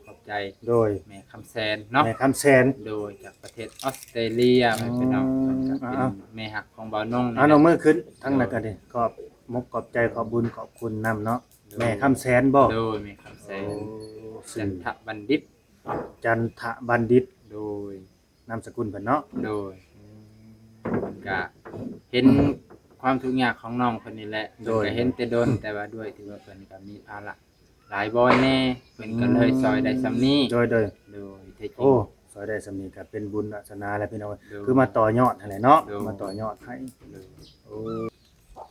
ຂອບໃຈ ໂດຍ ແມ່ຄຳແສນເນາະ ແມ່ຄຳແສນ ໂດຍ ຈາກປະເທດອອສເຕຣເລຍ ອືມ ພີ່ນ້ອງ ເພິ່ນກໍເປັນ ເອົາໆ ແມ່ຮັກຂອງບ່າວນົງນີ້ ເອົາ ແຫຼະ ນ້ອງມືຂຶ້ນທາງນັ້ນກໍໄດ້ ໂດຍ ຂອບມຸກຂອບໃຈ ຂອບບຸນຂອບຄຸນນຳເນາະ ໂດຍ ແມ່ຄຳແສນບໍ? ໂດຍ ແມ່ຄຳແສນ ໂອ້ ຊື່ ຈັນທະບັນດິດ ຈັນທະບັນດິດ ໂດຍ ນາມສະກຸນເພິ່ນເນາະ ໂດຍ ອືມ ເພິ່ນກະເຫັນຄວາມທຸກຍາກຂອງນ້ອງເພິ່ນນີ້ແຫຼະ ໂດຍ ເພິ່ນກະເຫັນແຕ່ດົນ ແຕ່ວ່າດ້ວຍທີ່ວ່າເພິ່ນກະມີພາລະຫຼາຍບ່ອນແດ່ ເພິ່ນກະເລີຍ ອືມ ຊ່ອຍໄດ້ສ່ຳນີ້ ໂດຍ ໂດຍ ໂດຍ ແທ້ຈິງ ໂອ້ ຊ່ອຍໄດ້ສ່ຳນີ້ກະເປັນບຸນວາສະໜາແລ້ວພີ່ນ້ອງ ໂດຍ ຄືມາຕໍ່ຍອດຫັ້ນແຫຼະເນາະ ໂດຍ ມາຕໍ່ຍອດໃຫ້ ໂດຍ ໂອ້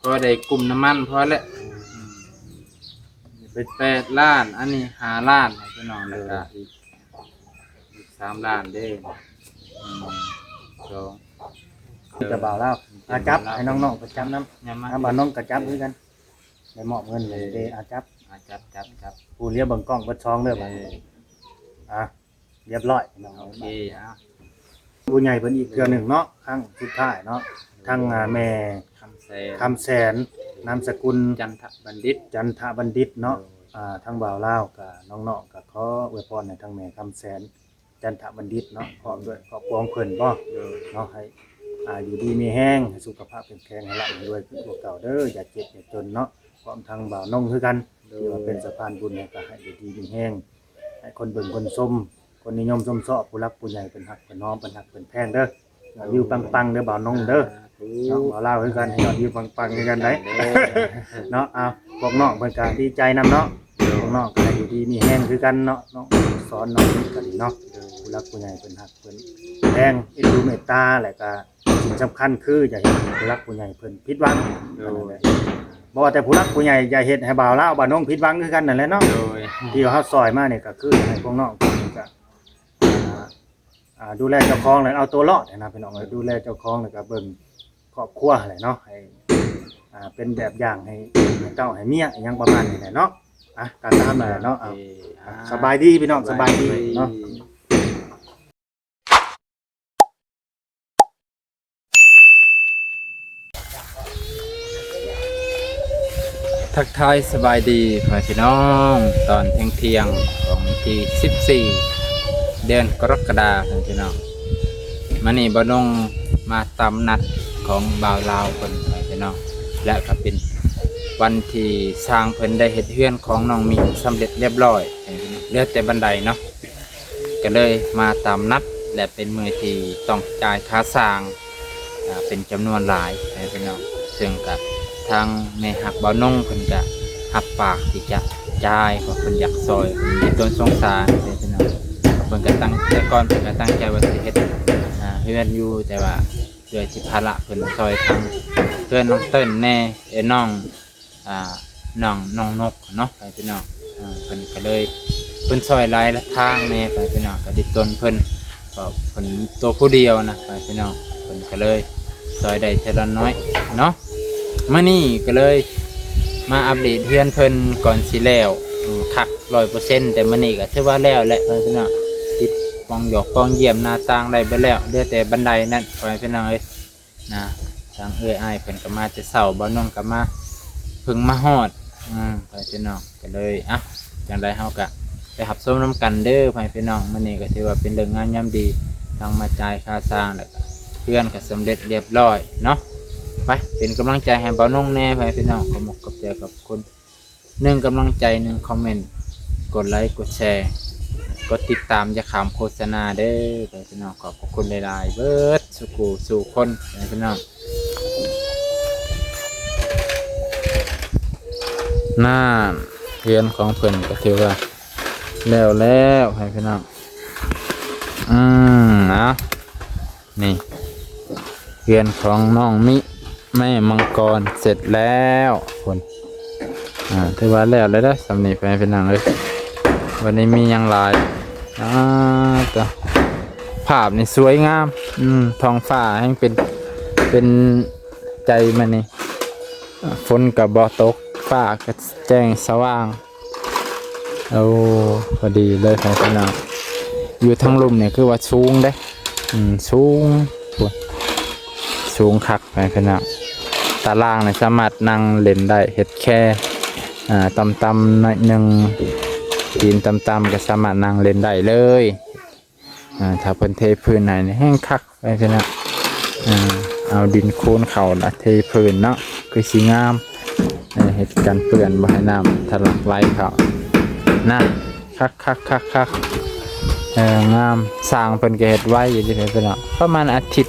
ພໍໄດ້ກຸ້ມນ້ຳມັນພໍແຫຼະ ອືມ ເປັນແປດລ້ານ ອັນນີ້ຫ້າລ້ານ ພີ່ນ້ອງ ແລ້ວກະ ໂດຍ ອີກ ອີກສາມລ້ານເດ້ ໜຶ່ງ ສອງ ມີແຕ່ບ່າວລາວ ອາ ຈັບ ໃຫ້ນ້ອງໆ ເພິ່ນຈັບນຳ ຍາມມາ ອ່າ ບ່າວນົງກໍຈັບຄືກັນ ໄດ້ມອບເງິນ ເອີ ເດ້ ອາ ຈັບ ອາ ຈັບ ຈັບ ຈັບ ຜູ້ລຽວເບິ່ງກ້ອງເບິດຊ່ອງເດີ ບາດນີ້ ເອີ ອ່າ ລຽບຮ້ອຍພີ່ນ້ອງ ໂອເຄ ອ່າ ຜູ້ໃຫຍ່ເພິ່ນອີກເທື່ອໜຶ່ງເນາະ ຄັ້ງສຸດທ້າຍເນາະ ໂດຍ ທາງ ອ່າ ແມ່ຄຳແສນ ຄຳແສນ ນາມສະກຸນ ຈັນທະບັນດິດ ຈັນທະບັນດິດເນາະ ໂດຍ ອ່າ ທາງບ່າວລາວກະ ນ້ອງໆ ກະຂໍອວຍພອນໃຫ້ທາງແມ່ຄຳແສນ ຈັນທະບັນດິດເນາະ ພ້ອມດ້ວຍຄອບຄົວຂອງເພິ່ນບໍ ໂດຍ ເນາະ ໃຫ້ ອ່າ ຢູ່ດີມີແຮງ ໃຫ້ສຸຂະພາບເຂັ້ມແຂງ ໃຫ້ລ່ຳໃຫ້ລວຍຄືກວ່າເກົ່າເດີ ຢ່າເຈັບຢ່າຈົນເນາະ ພ້ອມທັງບ່າວນົງຄືກັນ ໂດຍ ທີ່ວ່າເປັນສະພານບຸນ ໃຫ້ກໍໃຫ້ຢູ່ດີມີແຮງ ໃຫ້ຄົນເບິ່ງຄົນຊົມ ຄົນນິຍົມຊົມຊອບ ຜູ້ຫຼັກຜູ້ໃຫຍ່ເພິ່ນຮັກເພິ່ນຫອມ ເພິ່ນຮັກເພິ່ນແພງເດີ ຍອດວິວປັງໆ ເດີບ່າວນົງເດີ ສາທຸ ເນາະ ບ່າວລາວຄືກັນ ໃຫ້ຍອດວິວປັງໆ ຄືກັນໄດ໋ ເດີ ເນາະ ເອົາ ພວກນ້ອງເພິ່ນກໍດີໃຈນຳເນາະ ໂດຍ ພວກນ້ອງກໍຢູ່ດີມີແຮງຄືກັນເນາະ ນ້ອງສອນ ນ້ອງນິດກໍດີເນາະ ໂດຍ ຜູ້ຫຼັກຜູ້ໃຫຍ່ເພິ່ນຮັກເພິ່ນແພງ ເອັນດູເມດຕາ ແລະກໍສິ່ງສຳຄັນຄືຢ່າເຮັດໃຫ້ຜູ້ຫຼັກຜູ້ໃຫຍ່ເພິ່ນຜິດຫວັງ ໂດຍ ບໍ່ວ່າແຕ່ຜູ້ຫຼັກຜູ້ໃຫຍ່ ຢ່າເຮັດໃຫ້ບ່າວລາວບ່າວນົງຜິດຫວັງຄືກັນນັ້ນແຫຼະເນາະ ໂດຍ ທີ່ວ່າເຮົາຊ່ອຍມານີ້ກໍຄືໃຫ້ພວກນ້ອງເພິ່ນກໍ ອ່າ ອ່າ ດູແລເຈົ້າຂອງ ແລະເອົາຕົວລອດນະພີ່ນ້ອງເອີຍ ດູແລເຈົ້າຂອງ ແລະກໍເບິ່ງຄອບຄົວຫັ້ນແຫຼະເນາະ ໃຫ້ ອ່າ ເປັນແບບຢ່າງໃຫ້ ໃຫ້ເຕົ້າໃຫ້ເມຍ ອີ່ຫຍັງປະມານນີ້ແຫຼະເນາະ ອ່ະ ກໍຕາມນັ້ນແຫຼະເນາະ ໂອເຄ ອ່າ ອ່າ ສະບາຍດີພີ່ນ້ອງ ສະບາຍດີ ສະບາຍດີເນາະ ທັກທາຍສະບາຍດີພໍ່ແມ່ພີ່ນ້ອງ ຕອນທ່ຽງໆ ຂອງວັນທີສິບສີ່ ເດືອນກໍລະກະດາ ພໍ່ແມ່ພີ່ນ້ອງ ມື້ນີ້ບ່າວນົງມາຕາມນັດຂອງບ່າວລາວເພິ່ນ ພໍ່ແມ່ພີ່ນ້ອງ ແລະກໍເປັນວັນທີ່ຊ່າງເພິ່ນໄດ້ເຮັດເຮືອນຂອງນ້ອງມິສຳເລັດລຽບຮ້ອຍ ເຫຼືອແຕ່ບັນໄດເນາະ ກໍເລີຍມາຕາມນັດ ແລະເປັນມື້ທີ່ຕ້ອງຈ່າຍຄ່າສ້າງ ອ່າ ເປັນຈຳນວນຫຼາຍ ພໍ່ແມ່ພີ່ນ້ອງ ເຊິ່ງກະທາງແມ່ຮັກບ່າວນົງເພິ່ນກະຮັບປາກທີ່ຈະຈ່າຍ ເພາະເພິ່ນຢາກຊ່ອຍ ເພິ່ນມີຕົ້ນສົງສານ ພໍ່ແມ່ພີ່ນ້ອງ ເພິ່ນກະຕັ້ງ ແຕ່ກ່ອນເພິ່ນກະຕັ້ງໃຈວ່າຊິເຮັດ ອ່າ ເຮືອນຢູ່ ແຕ່ວ່າດ້ວຍທີ່ພາລະເພິ່ນຊ່ອຍທາງເຮືອນນ້ອງເຕີນແດ່ ເອີ ນ້ອງ ອ່າ ນ້ອງ ນ້ອງນົກເນາະ ພໍ່ແມ່ພີ່ນ້ອງ ເອີ ເພິ່ນກໍເລີຍ ເພິ່ນຊ່ອຍຫຼາຍທາງແດ່ ພໍ່ແມ່ພີ່ນ້ອງ ກໍດິດຕົນເພິ່ນ ເພາະເພິ່ນໂຕຜູ້ດຽວນະ ພໍ່ແມ່ພີ່ນ້ອງ ເພິ່ນກໍເລີຍຊ່ອຍໄດ້ເທື່ອລະໜ້ອຍເນາະ ມື້ນີ້ກໍເລີຍມາອັບເດດເຮືອນເພິ່ນກ່ອນຊິແລ້ວ ອືມ ຄັກຮ້ອຍເປີເຊັນ ແຕ່ມື້ນີ້ກໍຖືວ່າແລ້ວແຫຼະ ພໍ່ແມ່ພີ່ນ້ອງ ຕິດປ່ອງຢອກປ່ອງຢ້ຽມ ໜ້າຕ່າງໄດ້ເບິດແລ້ວ ເຫຼືອແຕ່ບັນໄດນັ້ນ ພໍ່ແມ່ພີ່ນ້ອງເອີຍ ນະ ທາງເອື້ອຍອ້າຍເພິ່ນກໍມາແຕ່ເຊົ້າ ບ່າວນົງກໍມາ ເພິ່ງມາຮອດ ອືມ ພໍ່ແມ່ພີ່ນ້ອງ ກໍເລີຍ ອ່ະ ຈັ່ງໃດເຮົາກໍໄປຮັບຊົມນຳກັນເດີ ພໍ່ແມ່ພີ່ນ້ອງ ມື້ນີ້ກໍຖືວ່າເປັນເລີກງາມຍາມດີ ທັງມາຈ່າຍຄ່າສ້າງ ແລ້ວກໍເຮືອນກໍສຳເລັດລຽບຮ້ອຍເນາະ ໄປ ເປັນກຳລັງໃຈໃຫ້ບ່າວນົງແດ່ ພໍ່ແມ່ພີ່ນ້ອງ ຂອບມຸກຂອບໃຈຂອບຄຸນ ໜຶ່ງກຳລັງໃຈ ໜຶ່ງຄອມເມັນ ກົດໄລ ກົດແຊ ກົດຕິດຕາມ ຢ່າຂ້າມໂຄສະນາເດີ ພີ່ນ້ອງ ຂອບພະຄຸນຫຼາຍໆ ເບິດສູ່ຄູ່ສູ່ຄົນ ພີ່ນ້ອງ ນັ້ນ ເຮືອນຂອງເພິ່ນກໍຖືວ່າແລ້ວແລ້ວ ພີ່ນ້ອງ ອືມ ເອົາ ນີ້ ເຮືອນຂອງນ້ອງມິ ແມ່ມັງກອນ ເສັດແລ້ວພຸ້ນ ອ່າ ຖືວ່າແລ້ວແລ້ວເດີ ສ່ຳນີ້ ພໍ່ແມ່ພີ່ນ້ອງເອີຍ ບໍ່ໄດ້ມີຫຍັງຫຼາຍ ອ່າ ຕະ ພາບນີ້ສວຍງາມ ອືມ ທ້ອງຟ້າແຮ່ງເປັນ ເປັນໃຈມື້ນີ້ ຝົນກໍບໍ່ຕົກ ຟ້າກໍແຈ້ງສະຫວ່າງ. ໂອ້ ພໍດີເລີຍ ພໍ່ແມ່ພີ່ນ້ອງ ຢູ່ທາງລຸ່ມນີ້ຄືວ່າສູງເດ້ ອືມ ສູງ ສູງຄັກ ພໍ່ແມ່ພີ່ນ້ອງ ຕາລ່າງນີ້ສາມາດນັ່ງຫຼິ້ນໄດ້ ເຮັດແຄ່ ອ່າ ຕ່ຳໆໜ້ອຍໜຶ່ງ ດິນຕ່ຳໆ ກໍສາມາດນັ່ງຫຼິ້ນໄດ້ເລີຍ. ອ່າ ຖ້າເພິ່ນເທພື້ນໃຫ້ນີ້ແຮງຄັກ ໄປເພິ່ນນະ ອ່າ ເອົາດິນໂຄນເຂົ້າລະເທພື້ນເນາະ ຄືຊິງາມ. ເອີ ເຮັດກັນເປື້ອນ ບໍ່ໃຫ້ນ້ຳທະລັກໄຫຼເຂົ້ານະ. ຄັກໆໆໆ ເອີ ງາມ. ຊ່າງເພິ່ນກໍເຮັດໄວຢູ່ເດ້ເພິ່ນເນາະ ປະມານອາທິດ.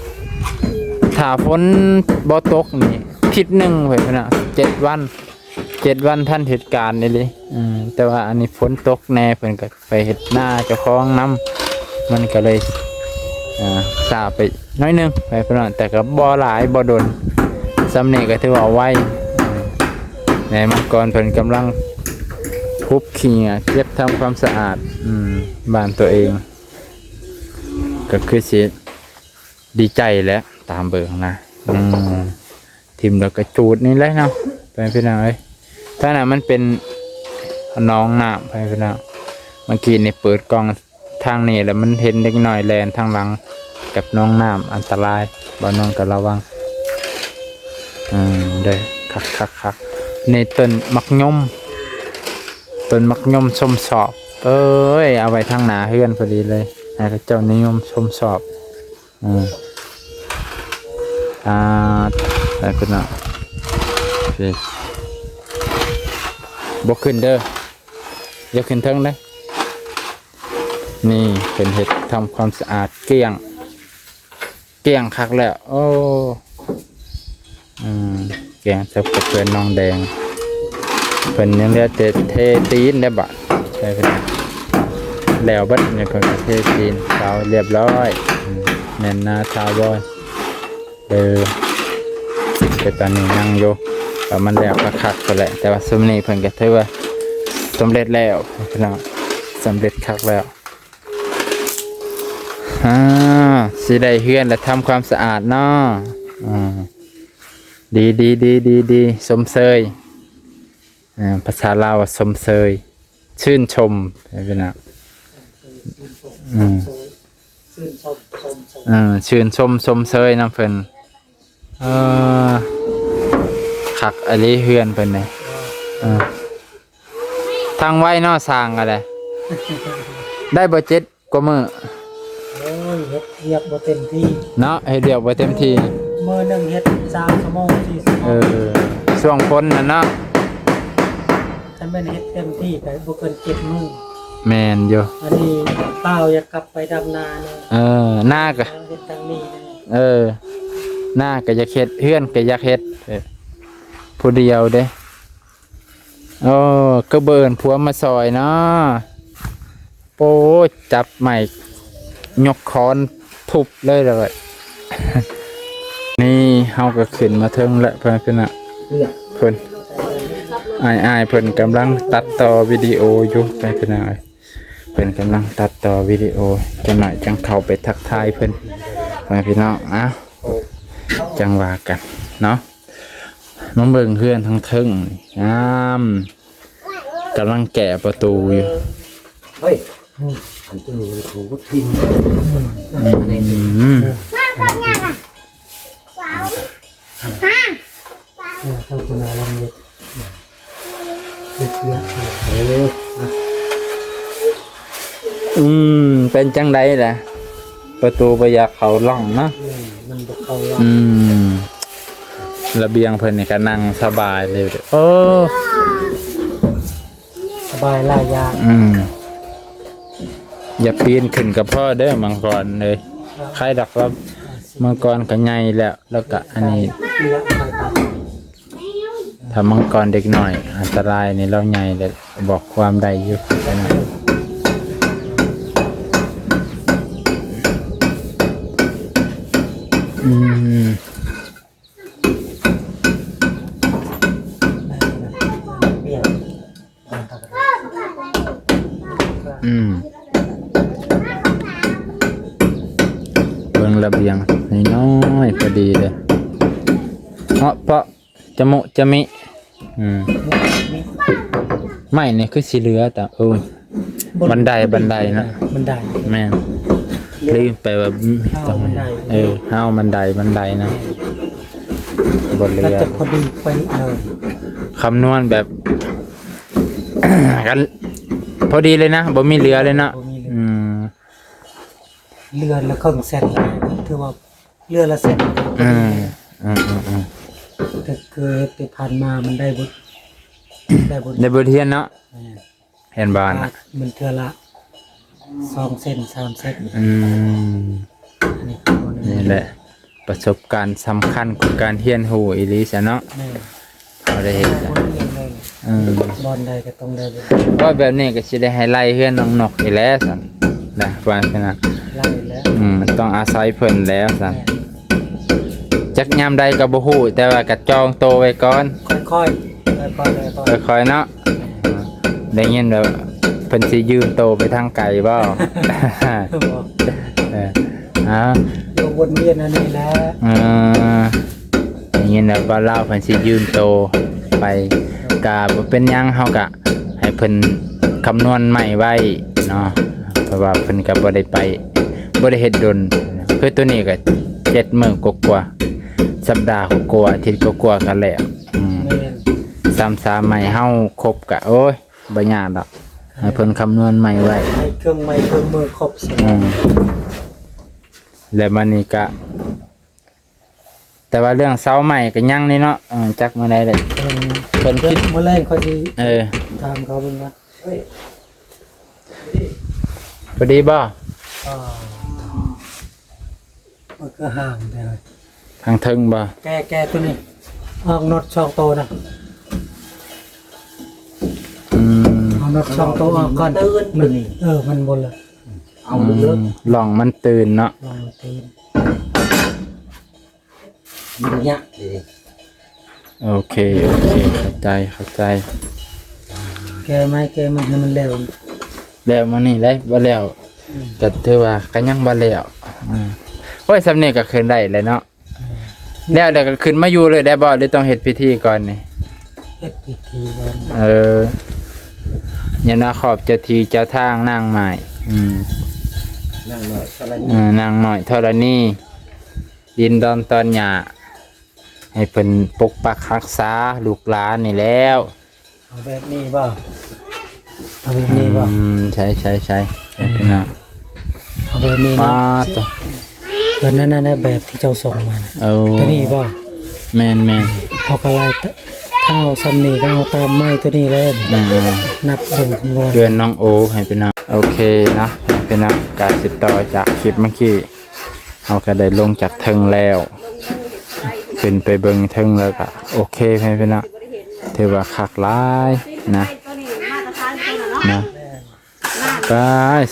ຖ້າຝົນບໍ່ຕົກນີ້ ທິດໜຶ່ງເພິ່ນນະ ເຈັດວັນ ເຈັດວັນທັນເຮັດການອີ່ຫຼີ. ເອີ ແຕ່ວ່າອັນນີ້ຝົນຕົກແດ່ ເພິ່ນກໍໄປເຮັດນາເຈົ້າຂອງນຳ ມັນກໍເລີຍ ເອີ ຊ້າໄປໜ້ອຍໜຶ່ງ ໄປພີ່ນ້ອງ ແຕ່ກໍບໍ່ຫຼາຍບໍ່ດົນ ສ່ຳນີ້ກໍຖືວ່າໄວ. ແມ່ມັງກອນເພິ່ນກຳລັງຄຸບເຂ້ຍ ເກັບທຳຄວາມສະອາດ ອືມ ບ້ານຕົວເອງ ກໍຄືຊິດີໃຈແຫຼະ ຕາມເບິ່ງນະ ອືມ. ຖິ້ມແລ້ວກໍຈູດນີ້ແຫຼະເນາະ ໄປພີ່ນ້ອງເອີຍ. ທາງນັ້ນມັນເປັນໜອງນ້ຳ ໄປພີ່ນ້ອງ. ເມື່ອກີ້ນີ້ເປີດກ້ອງທາງນີ້ແລ້ວ ມັນເຫັນເດັກນ້ອຍແລ່ນທາງຫຼັງກັບໜອງນ້ຳ ອັນຕະລາຍ ບ່າວນອນກໍລະວັງ. ອືມ ເດີ ຄັກໆໆ. ນີ້ຕົ້ນໝາກຍົມ ຕົ້ນໝາກຍົມຊົມຊອບ ເອີຍ ເອົາໄວ້ທາງໜ້າເຮືອນພໍດີເລີຍ ໃຫ້ເຂົາເຈົ້ານິຍົມຊົມຊອບ. ອືມ ອ່າ ໄປພຸ້ນເນາະ ໂອເຄ ບໍ່ຂຶ້ນເດີ ຢ່າຂຶ້ນເທິງເດີ. ນີ້ເພິ່ນເຮັດທຳຄວາມສະອາດກ້ຽງ ກ້ຽງຄັກແລ້ວ ໂອ້ ອືມ ແກງເສິບກັບເພື່ອນນ້ອງແດງ ເພິ່ນຍັງເຫຼືອແຕ່ເທຕີນໄດ້ບາດ ໃສ່ເພິ່ນແລ້ວເບິດນີ້ ເພິ່ນກໍເທຕີນເຊົາລຽບຮ້ອຍ ອືມ ແໜ້ນໜາຖາວອນ ເອີ ແຕ່ຕອນນີ້ຍັງຢູ່ ກໍມັນແລ້ວຄັກໆ ພຸ້ນແຫຼະ ແຕ່ວ່າຊຸມນີ້ເພິ່ນກໍຖືວ່າສຳເລັດແລ້ວພີ່ນ້ອງ ສຳເລັດຄັກແລ້ວ. ອ່າ ຊິໄດ້ເຮືອນແລ້ວ ທຳຄວາມສະອາດເນາະ ອືມ ດີໆໆໆ ຊົມເຊີຍ ອ່າ ພາສາລາວວ່າຊົມເຊີຍ ຊື່ນຊົມ ເປັນນະ ອືມ ຊື່ນຊົມ ຊົມ ຊົມ ເອີ ຊື່ນຊົມຊົມເຊີຍນຳເພິ່ນ ເອີ ຄັກອີ່ຫຼີເຮືອນເພິ່ນນີ້ ເອີ ທາງໄວເນາະ ຊ່າງກໍໄດ້ ໄດ້ບໍ່ເຈັດກວ່າມື້ ໂອ້ຍ ເຮັດວຽກບໍ່ເຕັມທີ່ເນາະ ເຮັດວຽກບໍ່ເຕັມທີ່ ມື້ໜຶ່ງເຮັດສາມຊົ່ວໂມງ ສີ່ຊົ່ວໂມງ ເອີ ຊ່ວງຝົນຫັ້ນເນາະ ຄັນແມ່ນເຮັດເຕັມທີ່ກໍບໍ່ເກີນເຈັດມື້ ແມ່ນຢູ່ ອັນນີ້ບ່າວຢາກກັບໄປດຳນາເນາະ ເອີ ນາກໍເຮັດທາງນີ້ເນາະ ເອີ ນາກໍຢາກເຮັດ ເຮືອນກໍຢາກເຮັດ ເອີ ຜູ້ດຽວເດ້. ໂອ້ ຄືບໍ່ເອີ້ນຜົວມາຊ່ອຍເນາະ ໂອ້ ຈັບໄມ້ຍົກຄ້ອນທຸບເລີຍລະ. ນີ້ເຮົາກໍຂຶ້ນມາເທິງແລ້ວ ເພື່ອນໆ ເພິ່ນ ອ້າຍໆ ເພິ່ນກຳລັງຕັດຕໍ່ວິດີໂອຢູ່ ເພື່ອນໆ ເພິ່ນກຳລັງຕັດຕໍ່ວິດີໂອ ຈັກໜ້ອຍຈັ່ງເຂົ້າໄປທັກທາຍເພິ່ນ ເພື່ອນພີ່ນ້ອງ ເອົ້າ ຈັ່ງວ່າກັນເນາະ. ມາເບິ່ງເຮືອນທາງເທິງນີ້ ງາມ ກຳລັງແກະປະຕູຢູ່ ເຮີ້ຍ ອັນຕົວນີ້ມັນຂອງວັດຖິ່ນ ອືມ ເອີ ເປັນຈັ່ງໃດລະ ປະຕູບໍ່ຢາກເຂົ້າຮ່ອງເນາະ ອືມ ມັນບໍ່ເຂົ້າຮ່ອງ ອືມ ລະບຽງເພິ່ນນີ້ກະນັ່ງສະບາຍເລີຍ ໂອ້ ສະບາຍຫຼາຍຢ່າງ ອືມ ຢ່າປີນຂຶ້ນກະພໍເດີ ມັງກອນເອີຍ ໃຄດອກລະ ມັງກອນກະໃຫຍ່ແລ້ວ ແລ້ວກະອັນນີ້ ຖ້າມັງກອນເດັກນ້ອຍອັນຕະລາຍນີ້ ລາວໃຫຍ່ແລ້ວບອກຄວາມໄດ້ຢູ່ ອືມ ອືມ ເບິ່ງລະບຽງນ້ອຍໆ ພໍດີເລີຍ ເນາະ ເພາະ ຈະໂມະຈະມິ ອືມ ໄມ້ນີ້ຄືຊິເຫຼືອ ແຕ່ ເອີ ບັນໄດ ບັນໄດນະ ບັນໄດ ແມ່ນ ລືມໄປວ່າ ຮາວບັນໄດ ເອີ ຮາວບັນໄດ ບັນໄດນະ ບໍ່ເຫຼືອ ແລ້ວຈະພໍດີໄປ ເອີ ຄຳນວນແບບ ກັນ ພໍດີເລີຍນະ ບໍ່ມີເຫຼືອເລີຍເນາະ. ບໍ່ມີເຫຼືອ ອືມ ເດືອນລະເຄິ່ງແສນ ຖືວ່າເດືອນລະແສນ. ອືມ ອືມ ອືມ ອືມ ແຕ່ຄືເຮັດທີ່ຜ່ານມາມັນໄດ້ບົດ ໄດ້ບົດ ໄດ້ບົດຮຽນເນາະ. ແມ່ນ ເຫັນບໍ່ນະ ມັນເທື່ອລະສອງເຊັນ ສາມເຊັນ. ອືມ ອັນນີ້ຄືບໍ່ໄດ້ ນີ້ແຫຼະ ປະສົບການສຳຄັນຂອງການຮຽນຮູ້ອີ່ຫຼີຊະເນາະ. ແມ່ນ ເຮົາໄດ້ເຮັດ ບໍ່ໄດ້ຮຽນເລີຍ. ເອີ ບ່ອນໃດກໍຕ້ອງໄດ້. ເວົ້າແບບນີ້ກໍຊິໄດ້ໃຫ້ໄລ່ເຮືອນນ້ອງນົກນີ້ແຫຼະຊັ້ນນະ ວ່າຊັ້ນນະ. ໄລ່ແລ້ວ ອືມ ຕ້ອງອາໄສເພິ່ນແລ້ວຊັ້ນ. ແມ່ນ ຈັກຍາມໃດກໍບໍ່ຮູ້ ແຕ່ວ່າກໍຈອງໂຕໄວ້ກ່ອນ. ຄ່ອຍໆ ຄ່ອຍໆ ຄ່ອຍໆເນາະ. ໄດ້ຍິນແບບເພິ່ນຊິຢືມໂຕໄປທາງໄກບໍ່? ບໍ່ ເອີ ເອົາ ຢູ່ວົນວຽນອັນນີ້ແຫຼະ. ເອີ ໄດ້ຍິນແບບວ່າລາວເພິ່ນຊິຢືມໂຕໄປ ກະບໍ່ເປັນຫຍັງ ເຮົາກະໃຫ້ເພິ່ນຄຳນວນໃໝ່ໄວ້ເນາະ ເພາະວ່າເພິ່ນກະບໍ່ໄດ້ໄປ ບໍ່ໄດ້ເຮັດດົນ. ຄືໂຕນີ້ກະເຈັດມື້ກວ່າໆ ສັບດາກວ່າໆ ອາທິດກວ່າໆ ກະແລ້ວ. ອືມ ແມ່ນ ສາມສາໃໝ່ເຮົາຄົບກະ ໂອ້ຍ ບໍ່ຍາກດອກ ໃຫ້ເພິ່ນຄຳນວນໃໝ່ໄວ້ ໃຫ້ເຄື່ອງໄມ້ເຄື່ອງມືຄົບ. ອືມ ແລ້ວບັດນີ້ກະ ແຕ່ວ່າເລື່ອງເສົາໄມ້ກໍຍັງນີ້ເນາະ. ເອີ ຈັກມື້ໃດແຫຼະ ເອີ ເພິ່ນຄິດ ມື້ແລງຂ້ອຍຊິ ເອີ ຖາມເຂົາເບິ່ງວ່າ ພໍດີບໍ່? ອ່າ ມັນຄືຫ່າງແທ້ ທາງເທິງບໍ່? ແກະ ແກະໂຕນີ້ອອກ ນັອດສອງໂຕນະ. ອືມ ເອົານັອດສອງໂຕອອກກ່ອນ. ມັນ ເອີ ມັນບໍ່ເລີກ ເອົາເລີກ ອືມ ລ່ອງມັນຕື່ນເນາະ ລ່ອງມັນຕື່ນ. ມັນຍາກເດ້. ໂອເຄ ໂອເຄ ເຂົ້າໃຈ ເຂົ້າໃຈ. ແກະໄມ້ ແກະໄມ້ໃຫ້ມັນແລ້ວ ແລ້ວມື້ນີ້ແຫຼະ ບໍ່ແລ້ວ ອືມ ກໍຖືວ່າກໍຍັງບໍ່ແລ້ວ. ອືມ ໂອ້ຍ ສ່ຳນີ້ກໍຂຶ້ນໄດ້ແລ້ວເນາະ. ອືມ ແລ້ວ ແລ້ວກໍຂຶ້ນມາຢູ່ເລີຍໄດ້ບໍ່ ຫຼືຕ້ອງເຮັດພິທີກ່ອນນີ້? ເຮັດພິທີກ່ອນ. ເອີ ຍານາຂອບເຈົ້າທີ່ເຈົ້າທາງນາງໝ້າຍ ອືມ ນາງນ້ອຍທໍລະນີ ເອີ ນາງນ້ອຍທໍລະນີ ດິນດອນຕອນຫຍ້າ ໃຫ້ເພິ່ນປົກປັກຮັກສາລູກຫຼານນີ້ແລ້ວ. ເອົາແບບນີ້ບໍ່? ເອົາແບບນີ້ບໍ່? ອືມ ໃຊ່ ໃຊ່ ໃຊ່ ເອົາແບບນີ້ ປາດໂທ້ ເອີ ນັ້ນໆ ແບບທີ່ເຈົ້າສົ່ງມານະ. ໂອ້ ໂຕນີ້ບໍ່? ແມ່ນໆ ເຮົາກໍໄລ່ ຖ້າເອົາສ່ຳນີ້ກໍເອົາຕາມໄມ້ໂຕນີ້ແຫຼະ. ອືມ ນັບເບິ່ງຄຳນວນ ເຮືອນນ້ອງໂອໃຫ້ພີ່ນ້ອງ. ໂອເຄເນາະ ໃຫ້ພີ່ນ້ອງ ການຕິດຕໍ່ຈາກຄລິບເມື່ອກີ້ ເຮົາກໍໄດ້ລົງຈາກເທິງແລ້ວ ຂຶ້ນໄປເບິ່ງເທິງແລ້ວກໍໂອເຄ ໃຫ້ພີ່ນ້ອງ ຖືວ່າຄັກຫຼາຍນະ ນະ. ໄປ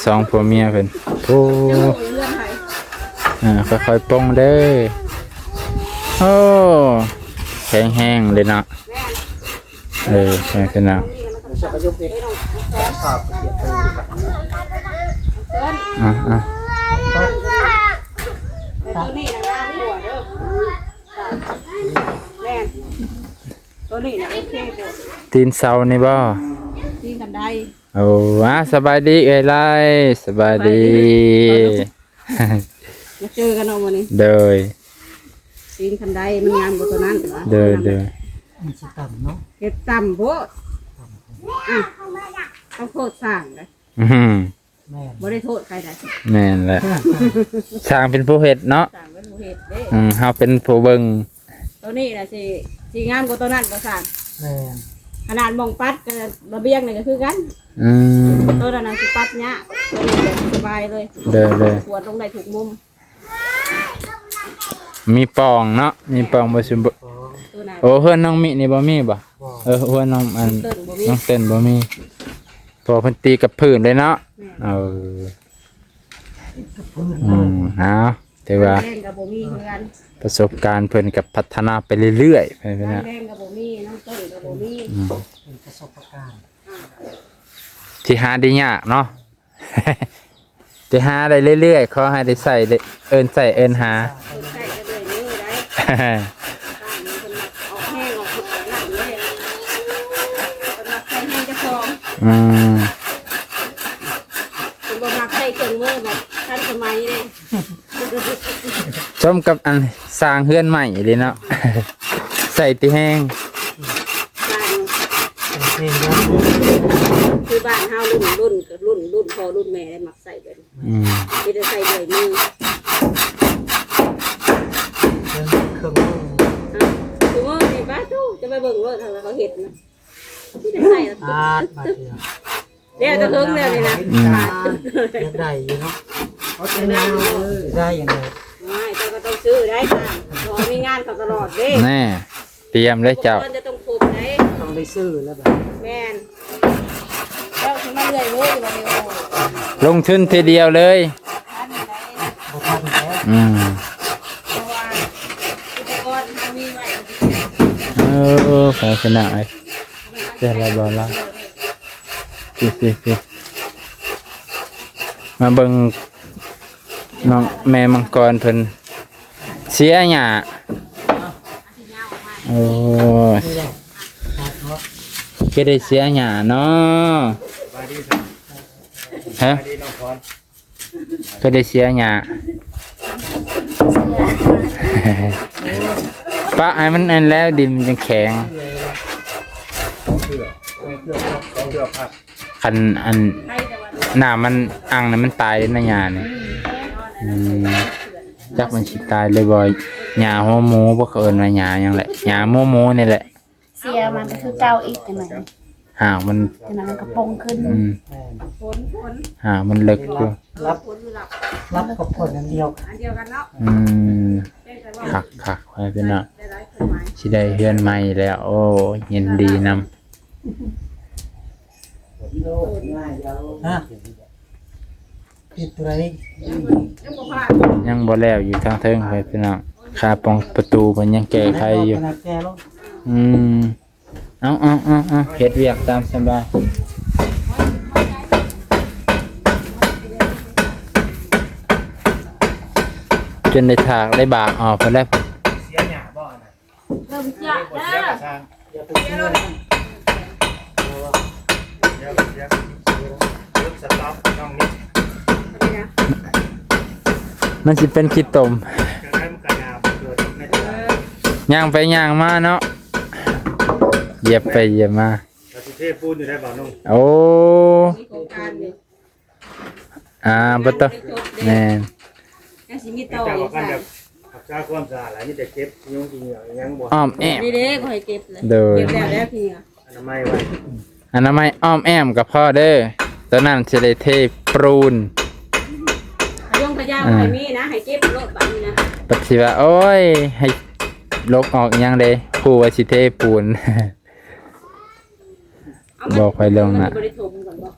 ສອງຜົວເມຍເພິ່ນ ໂອ້ ເອີ ຄ່ອຍໆປົງເດີ. ໂອ້ ແຂງແຮງເລີຍເນາະ. ເອີ ໃຊ່ພີ່ນ້ອງ ອ່ະ ອ່ະ ໂຕນີ້ນະງາມກວ່າເດີ. ແມ່ນ ໂຕນີ້ນະໂອເຄກວ່າ ຕີນເສົານີ້ບໍ່? ຕີນຄັນໄດ. ໂອ້ ອ່າ ສະບາຍດີເອື້ອຍໄລ ສະບາຍດີ ສະບາຍດີ. ມາເຈີກັນເນາະມື້ນີ້. ໂດຍ ຕີນຄັນໄດມັນງາມກວ່າໂຕນັ້ນ. ໂດຍ ໂດຍ ມັນຊິຕ່ຳເນາະ ເຮັດຕ່ຳໂພດ. ອ່ະ ຕ້ອງໂທດຊ່າງເດ້. ອືມ ແມ່ນ ບໍ່ໄດ້ໂທດໃຜໃດ. ແມ່ນແຫຼະ ຊ່າງເປັນຜູ້ເຮັດເນາະ ຊ່າງເປັນຜູ້ເຮັດເດ້. ອືມ ເຮົາເປັນຜູ້ເບິ່ງ. ໂຕນີ້ນະຊິ ຊິງາມກວ່າໂຕນັ້ນບໍ່ຊ່າງ? ແມ່ນ ຂະໜາດໝ່ອງປັດກັບລະບຽງນີ້ກໍຄືກັນ. ອືມ ໂຕນັ້ນນະຊິປັດຍາກ ໂຕນີ້ສະບາຍເລີຍ. ໂດຍ ໂດຍ ຂວດລົງໄດ້ທຸກມຸມ. ມີປ່ອງເນາະ ມີປ່ອງບໍ່ຊຸມ. ໂອ້ ເຮືອນນ້ອງມິນີ້ບໍ່ມີບໍ່? ເອີ ເຮືອນນ້ອງອັນ ນ້ອງເຕັ້ນບໍ່ມີ ນ້ອງເຕັ້ນບໍ່ມີ ເພາະເພິ່ນຕີກັບພື້ນເລີຍເນາະ. ແມ່ນ ເອີ ອືມ ເອົາ ຖືວ່າ ແຮງກໍບໍ່ມີເຮືອນ ປະສົບການເພິ່ນກໍພັດທະນາໄປເລື້ອຍໆ ເພິ່ນ ແຮງກໍບໍ່ມີ ນ້ອງເຕັ້ນກໍບໍ່ມີ. ອືມ ເປັນປະສົບປະການ ອ່າ ທີ່ຫາໄດ້ຍາກເນາະ. ໄດ້ຫາໄດ້ເລື້ອຍໆ ຂໍໃຫ້ໄດ້ໃຊ້ ໄດ້ເອີ້ນໃຊ້ເອີ້ນຫາ. ອືມ ສົມກັບອັນສ້າງເຮືອນໃໝ່ເລີຍເນາະ ໃສ່ຕິແຮງ. ເປັນເພງເດີ ຄືບ້ານເຮົາລຸ້ນ ລຸ້ນ ລຸ້ນ ລຸ້ນພໍ່ລຸ້ນແມ່ໄດ້ມັກໃຊ້ແບບນີ້ ອືມ ມີແຕ່ໃຊ້ເລື່ອຍມື ເຄື່ອງມື ຮະ ຄືມືນີ້ ປ້າໂທ້ ຈະໄປເບິ່ງໂລດ ເຂົາເຮັດນະ ມີແຕ່ໃຊ້ ອາດ ບາດດຽວ ແລ້ວແຕ່ເຖິງແລ້ວນີ້ນະ ອືມ ຢາກໄດ້ຢູ່ເນາະ ເອົາແຕ່ຍາວເອີຍ ໄດ້ຫຍັງເລີຍ ໂອ້ຍ ເຈົ້າກໍຕ້ອງຊື້ໄດ້ ເຈົ້າ ເພາະວ່າມີງານເຂົ້າຕະຫຼອດເດ້ ແນ່ ຕຽມເລີຍເຈົ້າ ອຸປະກອນຈະຕ້ອງຄົບເດ້ ຕ້ອງໄດ້ຊື້ແລ້ວບາດ ແມ່ນ ເຈົ້າຊິມາເລື່ອຍເລີຍບໍ່ແມ່ນໂອ້ ລົງທຶນທີດຽວເລີຍ ບໍ່ທັນແລ້ວ ອືມ ເພາະວ່າອຸປະກອນເຮົາມີໄວ້ ເອີ ໄປຊະນະເອີຍ ແຕ່ລະບ່ອນລະ ມາເບິ່ງນ້ອງແມ່ມັງກອນເພິ່ນເສຍຫຍ້າ ໂອ້ຍ ຄືໄດ້ເສຍຫຍ້າເນາະ ຮະ ຄືໄດ້ເສຍຫຍ້າ ປະໃຫ້ມັນອັນແລ້ວ ດິນມັນຈັ່ງແຂງ ຄັນອັນ ນ້ຳມັນອັ່ງນີ້ມັນຕາຍເດ້ນະຫຍ້ານີ້ ອືມ ຈັກມັນຊິຕາຍຫຼືບໍ່ ຫຍ້າຫົວໝູບໍ່ ເຂົາເອີ້ນວ່າຫຍ້າຫຍັງແຫຼະ ຫຍ້າຫົວໝູນີ້ແຫຼະ ເສຍມັນກໍຄືເກົ່າອີກຈັ່ງໃດ ຫາກມັນ ຈັ່ງໃດມັນກໍປົ່ງຂຶ້ນ ອືມ ແມ່ນ ຫາກມັນເລິກຢູ່ ລັບ ລັບກັບຝົນອັນດຽວກັນ ອັນດຽວກັນເນາະ ອືມ ຄັກໆ ໄປພີ່ນ້ອງ ຊິໄດ້ເຮືອນໃໝ່ແລ້ວ ໂອ້ຍ ຍິນດີນຳ ຮະ ຕິດຕົວໃດ ຍັງບໍ່ແລ້ວຢູ່ທາງເທິງ ໄປພີ່ນ້ອງ ຄາປ່ອງປະຕູເພິ່ນຍັງແກ້ໄຂຢູ່ ອືມ ເອົາໆໆໆ ເຮັດວຽກຕາມສະບາຍ ຈົນໄດ້ຖາກໄດ້ບາກອອກພຸ້ນແຫຼະ ເສຍຫຍ້າບໍ່ອັນນັ້ນ ເລີ່ມຈະເດີ ຢ່າໄປເສຍ ມັນຊິເປັນຂີ້ຕົມ ຍ່າງໄປຍ່າງມາເນາະ ຢຽບໄປຢຽບມາ ກະຊິເທປູນຢູ່ໄດ້ບ່າວນົງ ໂອ້ ມີໂຄງການຢູ່ ອ່າ ບໍ່ຕ້ອງ ຍັງບໍ່ໄດ້ຈົບເດ້ ແມ່ນ ຍັງຊິມີຕໍ່ອີກ ເຈົ້າວ່າຄັນຢາກຮັກສາຄວາມສະອາດຫຼາຍ ມີແຕ່ເກັບຍຸງກິນຫຍັງຍັງບໍ່ ອ້ອມແອ້ມ ນີ້ເດ້ ບໍ່ໃຫ້ເກັບເລີຍ ໂດຍ ເກັບແລ້ວແລ້ວເຫື່ອ ອະນາໄມໄວ້ ອະນາໄມອ້ອມແອ້ມກໍພໍເດີ ຕອນນັ້ນຊິໄດ້ເທປູນ ພະຍົງພະຍາບໍ່ໃຫ້ມີນະ ໃຫ້ເກັບໂລດບາດນີ້ນະ ປະຕິວ່າ ໂອ້ຍ ໃຫ້ລົກອອກຫຍັງເດ້ ຄູວ່າຊິເທປູນ ເອົາມັນ ບໍ່ຄ່ອຍລົງນະ ມັນບໍ່ໄດ້ຖົມກ່ອນບໍ່?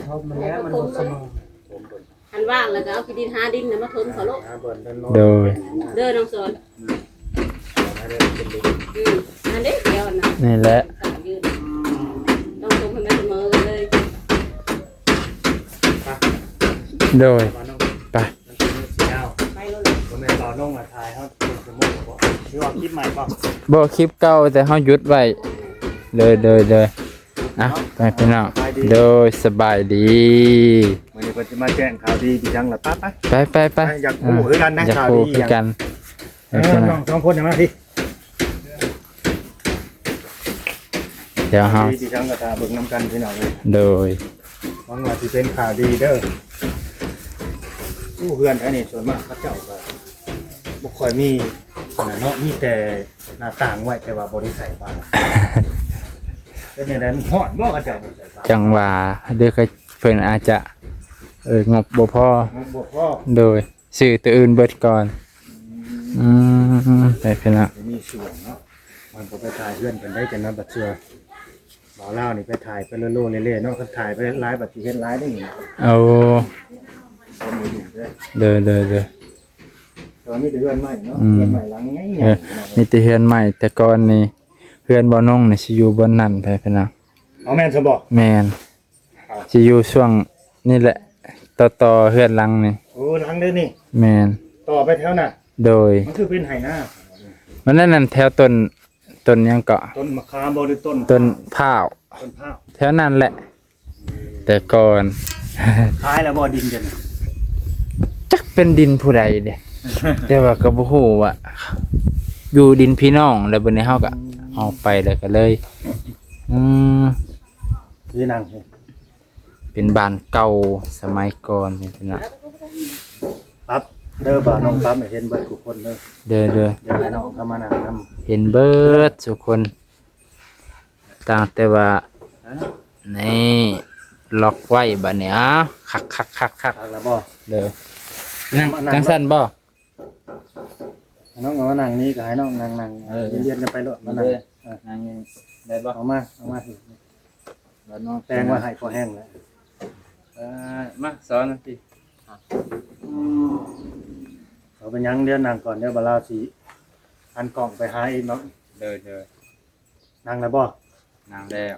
ທົບມັນແລ້ວ ມັນບໍ່ສະເໝີ ຄັນວ່າງແລ້ວກໍເອົາຂີ້ດິນ ຫາດິນນະມາຖົມເຂົາໂລດ ໂດຍ ເດີນ້ອງສອນ ອືມ ອັນເດ້ດຽວນະ ນີ້ແຫຼະ ຕ້ອງຖົມໃຫ້ມັນສະເໝີກັນເລີຍ ໂດຍ ໄປ ມັນເປັນມື້ທີ່ຍາວ ໄປໂລດ ບໍ່ແມ່ນບ່າວນົງມາຖ່າຍເຮົາເປັນຊົ່ວໂມງບໍ່ ຫຼືວ່າຄລິບໃໝ່ບໍ່? ບໍ່ ຄລິບເກົ່າ ແຕ່ເຮົາຢຸດໄວ້ ໂດຍ ໂດຍ ໂດຍ ອ່ະ ໄປພີ່ນ້ອງ ສະບາຍດີ ໂດຍ ສະບາຍດີ ມື້ນີ້ເພິ່ນຊິມາແຈ້ງຂ່າວດີອີ່ຫຍັງລະ ໄປ ໄປ ໄປ ໄປ ໄປ ຢາກຮູ້ຄືກັນນະ ຢາກຮູ້ຄືກັນ ເອີ ນ້ອງສອງຄົນນະ ມາພີ້ ດຽວເຮົາ ດີອີ່ຫຍັງກໍຖ້າເບິ່ງນຳກັນພີ່ນ້ອງເອີຍ ໂດຍ ຫວັງວ່າຊິເປັນຂ່າວດີເດີ ຢູ່ເຮືອນອັນນີ້ສ່ວນມາກເຂົາເຈົ້າກໍບໍ່ຄ່ອຍມີອັນນັ້ນເນາະ ມີແຕ່ໜ້າຕ່າງໄວ້ ແຕ່ວ່າບໍ່ໄດ້ໃສ່ບານ ເປັນຈັ່ງໃດ ມັນຮ້ອນບໍ່ ເຂົາເຈົ້າບໍ່ໃສ່ບານ? ຈັ່ງວ່າ ເດີ ເພິ່ນອາດຈະ ເອີ ງົບບໍ່ພໍ ງົບບໍ່ພໍ ໂດຍ ຊື້ໂຕອື່ນເບິດກ່ອນ ອືມ ໄປພີ່ນ້ອງ ມີສ່ວນເນາະ ມັນກໍໄປຖ່າຍເຮືອນເພິ່ນໄດ້ ຈັ່ງນັ້ນບັດເທື່ອ ບ່າວລາວນີ້ໄປຖ່າຍໄປໂລໆເລ່ໆເນາະ ຄັນຖ່າຍໄປຫຼາຍບັດຊິເຮັດຫຼາຍໄດ້ນີ້ ໂອ້ ໂດຍ ໂດຍ ໂດຍ ແຕ່ວ່າມີແຕ່ເຮືອນໄມ້ເນາະ ອືມ ເຮືອນໄມ້ຫຼັງໃຫຍ່ໆ ເອີ ເນາະ ມີແຕ່ເຮືອນໄມ້ ແຕ່ກ່ອນນີ້ ເຮືອນບ່າວນົງນີ້ຊິຢູ່ບ່ອນນັ້ນ ໄປພີ່ນ້ອງ ເອົາແມ່ນຊັ້ນບໍ່? ແມ່ນ ຊິຢູ່ຊ່ວງນີ້ແຫຼະ ຕໍ່ໆເຮືອນຫຼັງນີ້ ໂອ້ ຫຼັງເດີນີ້ ແມ່ນ ຕໍ່ໄປແຖວນັ້ນ ໂດຍ ມັນຄືເປັນໄຮ່ນາ ມັນນັ້ນ ນັ້ນແຖວຕົ້ນ ຕົ້ນຫຍັງເກາະ ຕົ້ນມະຂາມບໍ່ ຫຼືຕົ້ນ ຕົ້ນພ້າວ ຕົ້ນພ້າວ ແຖວນັ້ນແຫຼະ ແຕ່ກ່ອນ ຂາຍແລ້ວບໍ່ດິນເດີນີ້? ຈັກເປັນດິນຜູ້ໃດເດ້ ແຕ່ວ່າກໍບໍ່ຮູ້ວ່າຢູ່ດິນພີ່ນ້ອງ ແລ້ວບັດນີ້ເຮົາກໍ ອືມ ອອກໄປ ແລ້ວກໍເລີຍ ອືມ ທີ່ນັ່ງນີ້ ເປັນບ້ານເກົ່າສະໄໝກ່ອນນີ້ພີ່ນ້ອງ. ປັບເດີ ບ່າວນ້ອງປັບໃຫ້ເຫັນເບິດທຸກຄົນເດີ. ເດີ ເດີ ດຽວໃຫ້ນ້ອງເຂົ້າມານັ່ງນຳ. ເຫັນເບິດທຸກຄົນ ຕັ້ງແຕ່ວ່າ ນີ້ ລັອກໄວ້ບາດນີ້. ອ້າວ ຄັກໆໆໆ ຄັກແລ້ວບໍ່? ເດີ ນັ່ງ ມານັ່ງ ຈັ່ງຊັ້ນບໍ່? ໃຫ້ນ້ອງເອົາມານັ່ງນີ້ ກໍໃຫ້ນ້ອງນັ່ງ ນັ່ງ ເອີ ລຽນໆກັນໄປໂລດ. ມານັ່ງ ເອີ ນັ່ງໄດ້ບໍ່? ເອົາມາ ເອົາມາ ແຕ່ງໄວ້ໃຫ້ພໍແຮງແລ້ວ. ເອີ ມາສອນຊິ. ເອົາ ເອົາ ເປັນຫຍັງ ດຽວນັ່ງກ່ອນ ດຽວບ່າວລາວຊິຫັນກ້ອງໄປຫາອີກເນາະ. ເດີ ເດີ ນັ່ງແລ້ວບໍ່? ນັ່ງແລ້ວ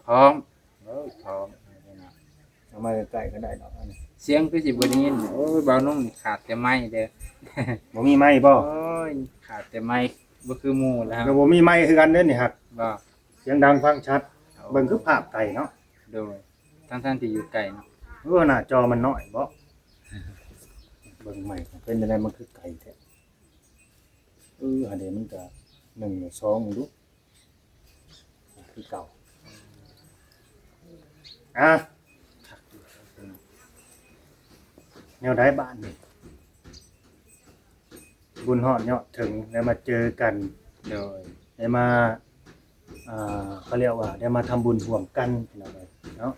ພ້ອມ. ເອີ ພ້ອມ. ເອົາມາໃກ້ໆກໍໄດ້ດອກ ອັນນີ້ ສຽງຄືຊິບໍ່ໄດ້ຍິນ. ໂອ້ຍ ບ່າວນົງຂາດແຕ່ໄມເດີ. ບໍ່ມີໄມບໍ່? ໂອ້ຍ ຂາດແຕ່ໄມ ບໍ່ຄືໝູ່ແລ້ວ. ກໍບໍ່ມີໄມຄືກັນເດ້ນີ້ ຮັກ ບໍ່ ສຽງດັງຟັງຊັດ. ໂອ້ ເບິ່ງຄືພາບໄກເນາະ. ໂດຍ ທັງໆທີ່ຢູ່ໄກເນາະ. ເອີ ໜ້າຈໍມັນນ້ອຍບໍ? ເບິ່ງໃໝ່ ເປັນຈັ່ງໃດ ມັນຄືໄກແທ້? ເອີ ອັນນີ້ມັນກະໜຶ່ງ ສອງ ດູ ຄືເກົ່າ. ອ່ະ ແນວໃດບາດນີ້? ບຸນຮອດຍອດເຖິງ ໄດ້ມາເຈີກັນ. ໂດຍ ໄດ້ມາ ອ່າ ເຂົາຮຽກວ່າໄດ້ມາທຳບຸນຮ່ວມກັນ ພີ່ນ້ອງເອີຍເນາະ.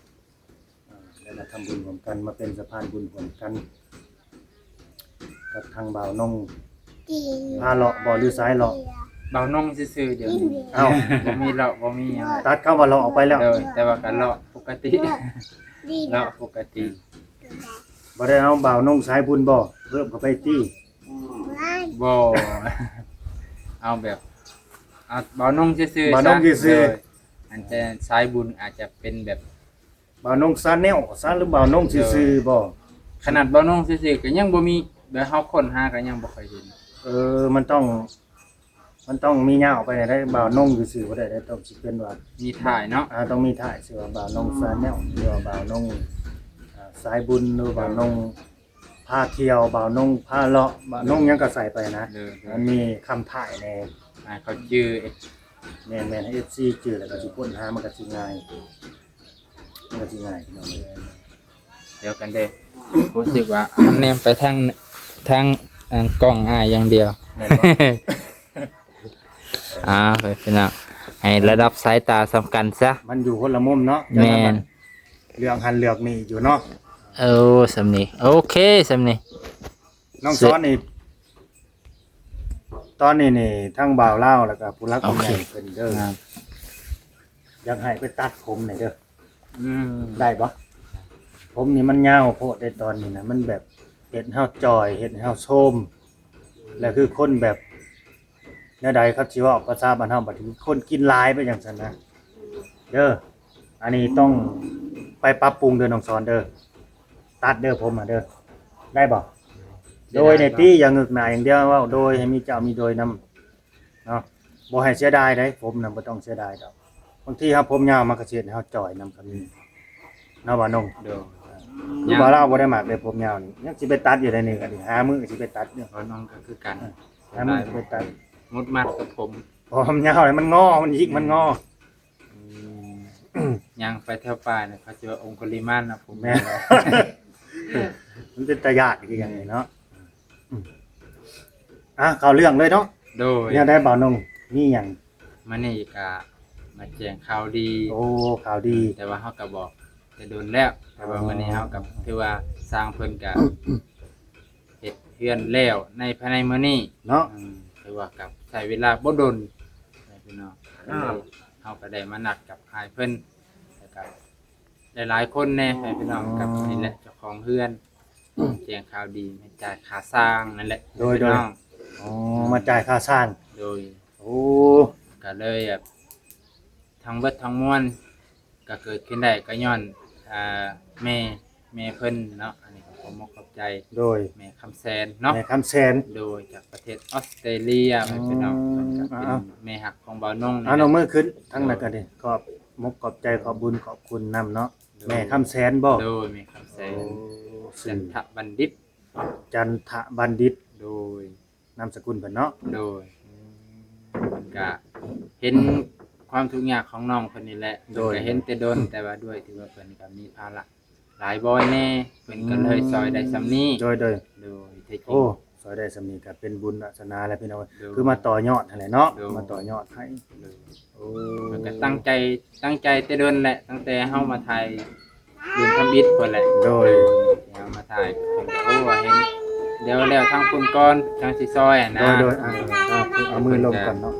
ອ່າ ໄດ້ມາທຳບຸນຮ່ວມກັນ ມາເປັນສະພານບຸນຮ່ວມກັນກັບທາງບ່າວນົງພາເລາະບໍ ຫຼືສາຍເລາະ? ບ່າວນົງຊື່ໆ ດຽວນີ້. ເອົ້າ ບໍ່ມີເລາະ ບໍ່ມີຫຍັງ. ຕັດຄຳວ່າເລາະອອກໄປແລ້ວ. ໂດຍ ແຕ່ວ່າກໍເລາະປົກກະຕິ ເລາະປົກກະຕິ. ບໍ່ໄດ້ເອົາບ່າວນົງສາຍບຸນບໍ ເພີ່ມເຂົ້າໄປຕິ? ບໍ່ ເອົາແບບ ເອົາບ່າວນົງຊື່ໆ ບ່າວນົງຊື່ໆ. ໂດຍ ອັນແຕ່ສາຍບຸນອາດຈະເປັນແບບ ບ່າວນົງຊາແນວຊະ ຫຼືບ່າວນົງຊື່ໆບໍ? ຂະໜາດບ່າວນົງຊື່ໆກໍຍັງບໍ່ມີ ແບບເຮົາຄົ້ນຫາກໍຍັງບໍ່ຄ່ອຍເຫັນ. ເອີ ມັນຕ້ອງ ມັນຕ້ອງມີຍາວໄປໃດ ບ່າວນົງຊື່ໆບໍ່ໄດ້ ຕ້ອງຊິເປັນວ່າມີທ້າຍເນາະ. ອ່າ ຕ້ອງມີທ້າຍ ຊື່ວ່າບ່າວນົງຊາແນວ ຫຼືວ່າບ່າວນົງ ອ່າ ສາຍບຸນ ຫຼືບ່າວນົງ ພາທ່ຽວ ບ່າວນົງພາເລາະ ບ່າວນົງຫຍັງກໍໃສ່ໄປນະ. ໂດຍ ໂດຍ ມັນມີຄຳທ້າຍແດ່ ໃຫ້ເຂົາຈື່. ແມ່ນໆ ໃຫ້ເອັຟຊີຈື່ ແລ້ວກໍຊິຄົ້ນຫາ ມັນກໍຊິງ່າຍ ມັນກໍຊິງ່າຍ ພີ່ນ້ອງເອີຍ. ດຽວກັນເດ້ ຮູ້ສຶກວ່າແນມໄປທາງ ທາງ ອັນ ກ້ອງອ້າຍຢ່າງດຽວ. ແມ່ນບໍ່? ອ່າ ໄປ ພີ່ນ້ອງ ໃຫ້ລະດັບສາຍຕາສ່ຳກັນຊະ ມັນຢູ່ຄົນລະມຸມເນາະ. ແມ່ນ ເລື່ອງຫັ້ນເລື່ອງນີ້ຢູ່ເນາະ. ເອີ ສ່ຳນີ້ ໂອເຄ ສ່ຳນີ້. ນ້ອງສອນນີ້ ຕອນນີ້ນີ້ ທັງບ່າວລາວ ແລ້ວກໍຜູ້ຫຼັກຜູ້ໃຫຍ່ເພິ່ນເດີ ຢາກໃຫ້ໄປຕັດຜົມໃຫ້ເດີ. ອືມ ໄດ້ບໍ່? ຜົມນີ້ມັນຍາວໂພດເດ້ ຕອນນີ້ນະ ມັນແບບເຮັດໃຫ້ເຮົາຈ່ອຍ ເຮັດໃຫ້ເຮົາໂຊມ ແລ້ວຄືຄົນແບບ ແນວໃດ ເຂົາຊິເວົ້າພາສາບ້ານເຮົາ ບັດນີ້ຄົນກິນຫຼາຍໄປຈັ່ງຊັ້ນນະເດີ. ອັນນີ້ຕ້ອງໄປປັບປຸງເດີ ນ້ອງສອນເດີ ຕັດເດີ ຜົມຫັ້ນເດີ ໄດ້ບໍ່? ໂດຍແດ່ຕິ ຢ່າງຶກໜ້າຢ່າງດຽວ ເວົ້າໂດຍ ໃຫ້ມີເຈົ້າມີໂດຍນຳເນາະ. ບໍ່ໃຫ້ເສຍດາຍເດ້ ຜົມນະ ບໍ່ຕ້ອງເສຍດາຍດອກ. ບາງທີເຮົາຜົມຍາວ ມັນກໍຊິເຮັດໃຫ້ເຮົາຈ່ອຍນຳກໍມີເນາະ ບ່າວນົງ. ໂດຍ ຄືບ່າວລາວບໍ່ໄດ້ມັກເດ້ ຜົມຍາວນີ້ ຍັງຊິໄປຕັດຢູ່ໃດນີ້ ກໍນີ້ ຫາມື້ກໍຊິໄປຕັດຢູ່. ບ່າວນົງກໍຄືກັນ ເອີ ຫາມື້ກໍໄປຕັດ ໝົດມັດກັບຜົມ ຜົມຍາວນີ້ ມັນງໍ ມັນຫຍິກ ມັນງໍ. ອືມ ຍ່າງໄປແຖວປ່ານີ້ ເຂົາເອີ້ນວ່າອົງຄຸລິມານນະ ຜົມ. ແມ່ນ ມັນເປັນຕາຢ້ານຄືຫຍັງນີ້ເນາະ. ອ່ະ ເຂົ້າເລື່ອງເລີຍເນາະ. ໂດຍ ແນວໃດບ່າວນົງ ມີຫຍັງ? ມື້ນີ້ກະມາແຈ້ງຂ່າວດີ. ໂອ້ ຂ່າວດີ. ແຕ່ວ່າເຮົາກະບອກແຕ່ດົນແລ້ວ ແຕ່ວ່າ ອໍ ມື້ນີ້ເຮົາກະຖືວ່າຊ່າງເພິ່ນກະເຮັດເຮືອນແລ້ວໃນ ພາຍໃນມື້ນີ້ເນາະ. ອືມ ຖືວ່າກະໃຊ້ເວລາບໍ່ດົນ ພີ່ນ້ອງ. ເຮົາກະໄດ້ມານັດກັບອ້າຍເພິ່ນ ແລ້ວກະ ຫຼາຍໆຄົນແດ່ ໃຫ້ພີ່ນ້ອງກັບ ອໍ ນີ້ແຫຼະ ເຈົ້າຂອງເຮືອນ ແຈ້ງຂ່າວດີ ໃຫ້ຈ່າຍຄ່າສ້າງນັ້ນແຫຼະ. ໂດຍ ພີ່ນ້ອງ. ອໍ ມາຈ່າຍຄ່າສ້າງ. ໂດຍ. ໂອ້ ກະເລີຍແບບ ທັງເບິດທັງມວນ ກະເກີດຂຶ້ນໄດ້ ກະຍ້ອນ ອ່າ ແມ່ ແມ່ເພິ່ນເນາະ. ອັນນີ້ກໍຂໍຂອບໃຈ ໂດຍ ແມ່ຄຳແສນເນາະ. ແມ່ຄຳແສນ. ໂດຍ ຈາກປະເທດອອສເຕຣເລຍ ອໍ ພີ່ນ້ອງ. ເພິ່ນກໍເປັນ ອ່າ ແມ່ຮັກຂອງບ່າວນົງນີ້ແຫຼະ. ເອົາ ເອົາມືຂຶ້ນທາງນັ້ນກໍດີ. ໂດຍ ຂອບມຸກຂອບໃຈ ຂອບບຸນຂອບຄຸນນຳເນາະ. ໂດຍ ແມ່ຄຳແສນບໍ? ໂດຍ ແມ່ຄຳແສນ. ໂອ້ ຊື່ ຈັນທະບັນດິດ. ຈັນທະບັນດິດ. ໂດຍ ນາມສະກຸນເພິ່ນເນາະ. ໂດຍ. ອືມ ເພິ່ນກະເຫັນ ຄວາມທຸກຍາກຂອງນ້ອງເພິ່ນນີ້ແຫຼະ ໂດຍ ເພິ່ນກໍເຫັນແຕ່ດົນ ແຕ່ວ່າດ້ວຍທີ່ວ່າເພິ່ນກໍມີພາລະຫຼາຍບ່ອນແດ່ ເພິ່ນກໍເລີຍ ອືມ ຊ່ອຍໄດ້ສ່ຳນີ້ ໂດຍ ໂດຍ ໂດຍ ແທ້ຈິງ ໂອ້ ຊ່ອຍໄດ້ສ່ຳນີ້ກໍເປັນບຸນວາສະໜາແລ້ວພີ່ນ້ອງ ໂດຍ ຄືມາຕໍ່ຍອດຫັ້ນແຫຼະເນາະ ໂດຍ ມາຕໍ່ຍອດໃຫ້ ໂດຍ ໂອ້ ເພິ່ນກໍຕັ້ງໃຈ ຕັ້ງໃຈແຕ່ດົນແຫຼະ ຕັ້ງແຕ່ເຮົາມາຖ່າຍ ເດືອນທຳອິດພຸ້ນແຫຼະ ໂດຍ ເຮົາມາຖ່າຍເພິ່ນກໍ ໂອ້ ວ່າເຫັນ ດຽວແລ້ວທາງພຸ້ນກ່ອນ ຈັ່ງຊິຊ່ອຍຫັ້ນນະ ໂດຍ ໂດຍ ອ່າ ອ່າ ເອົາມືລົງກ່ອນເນາະ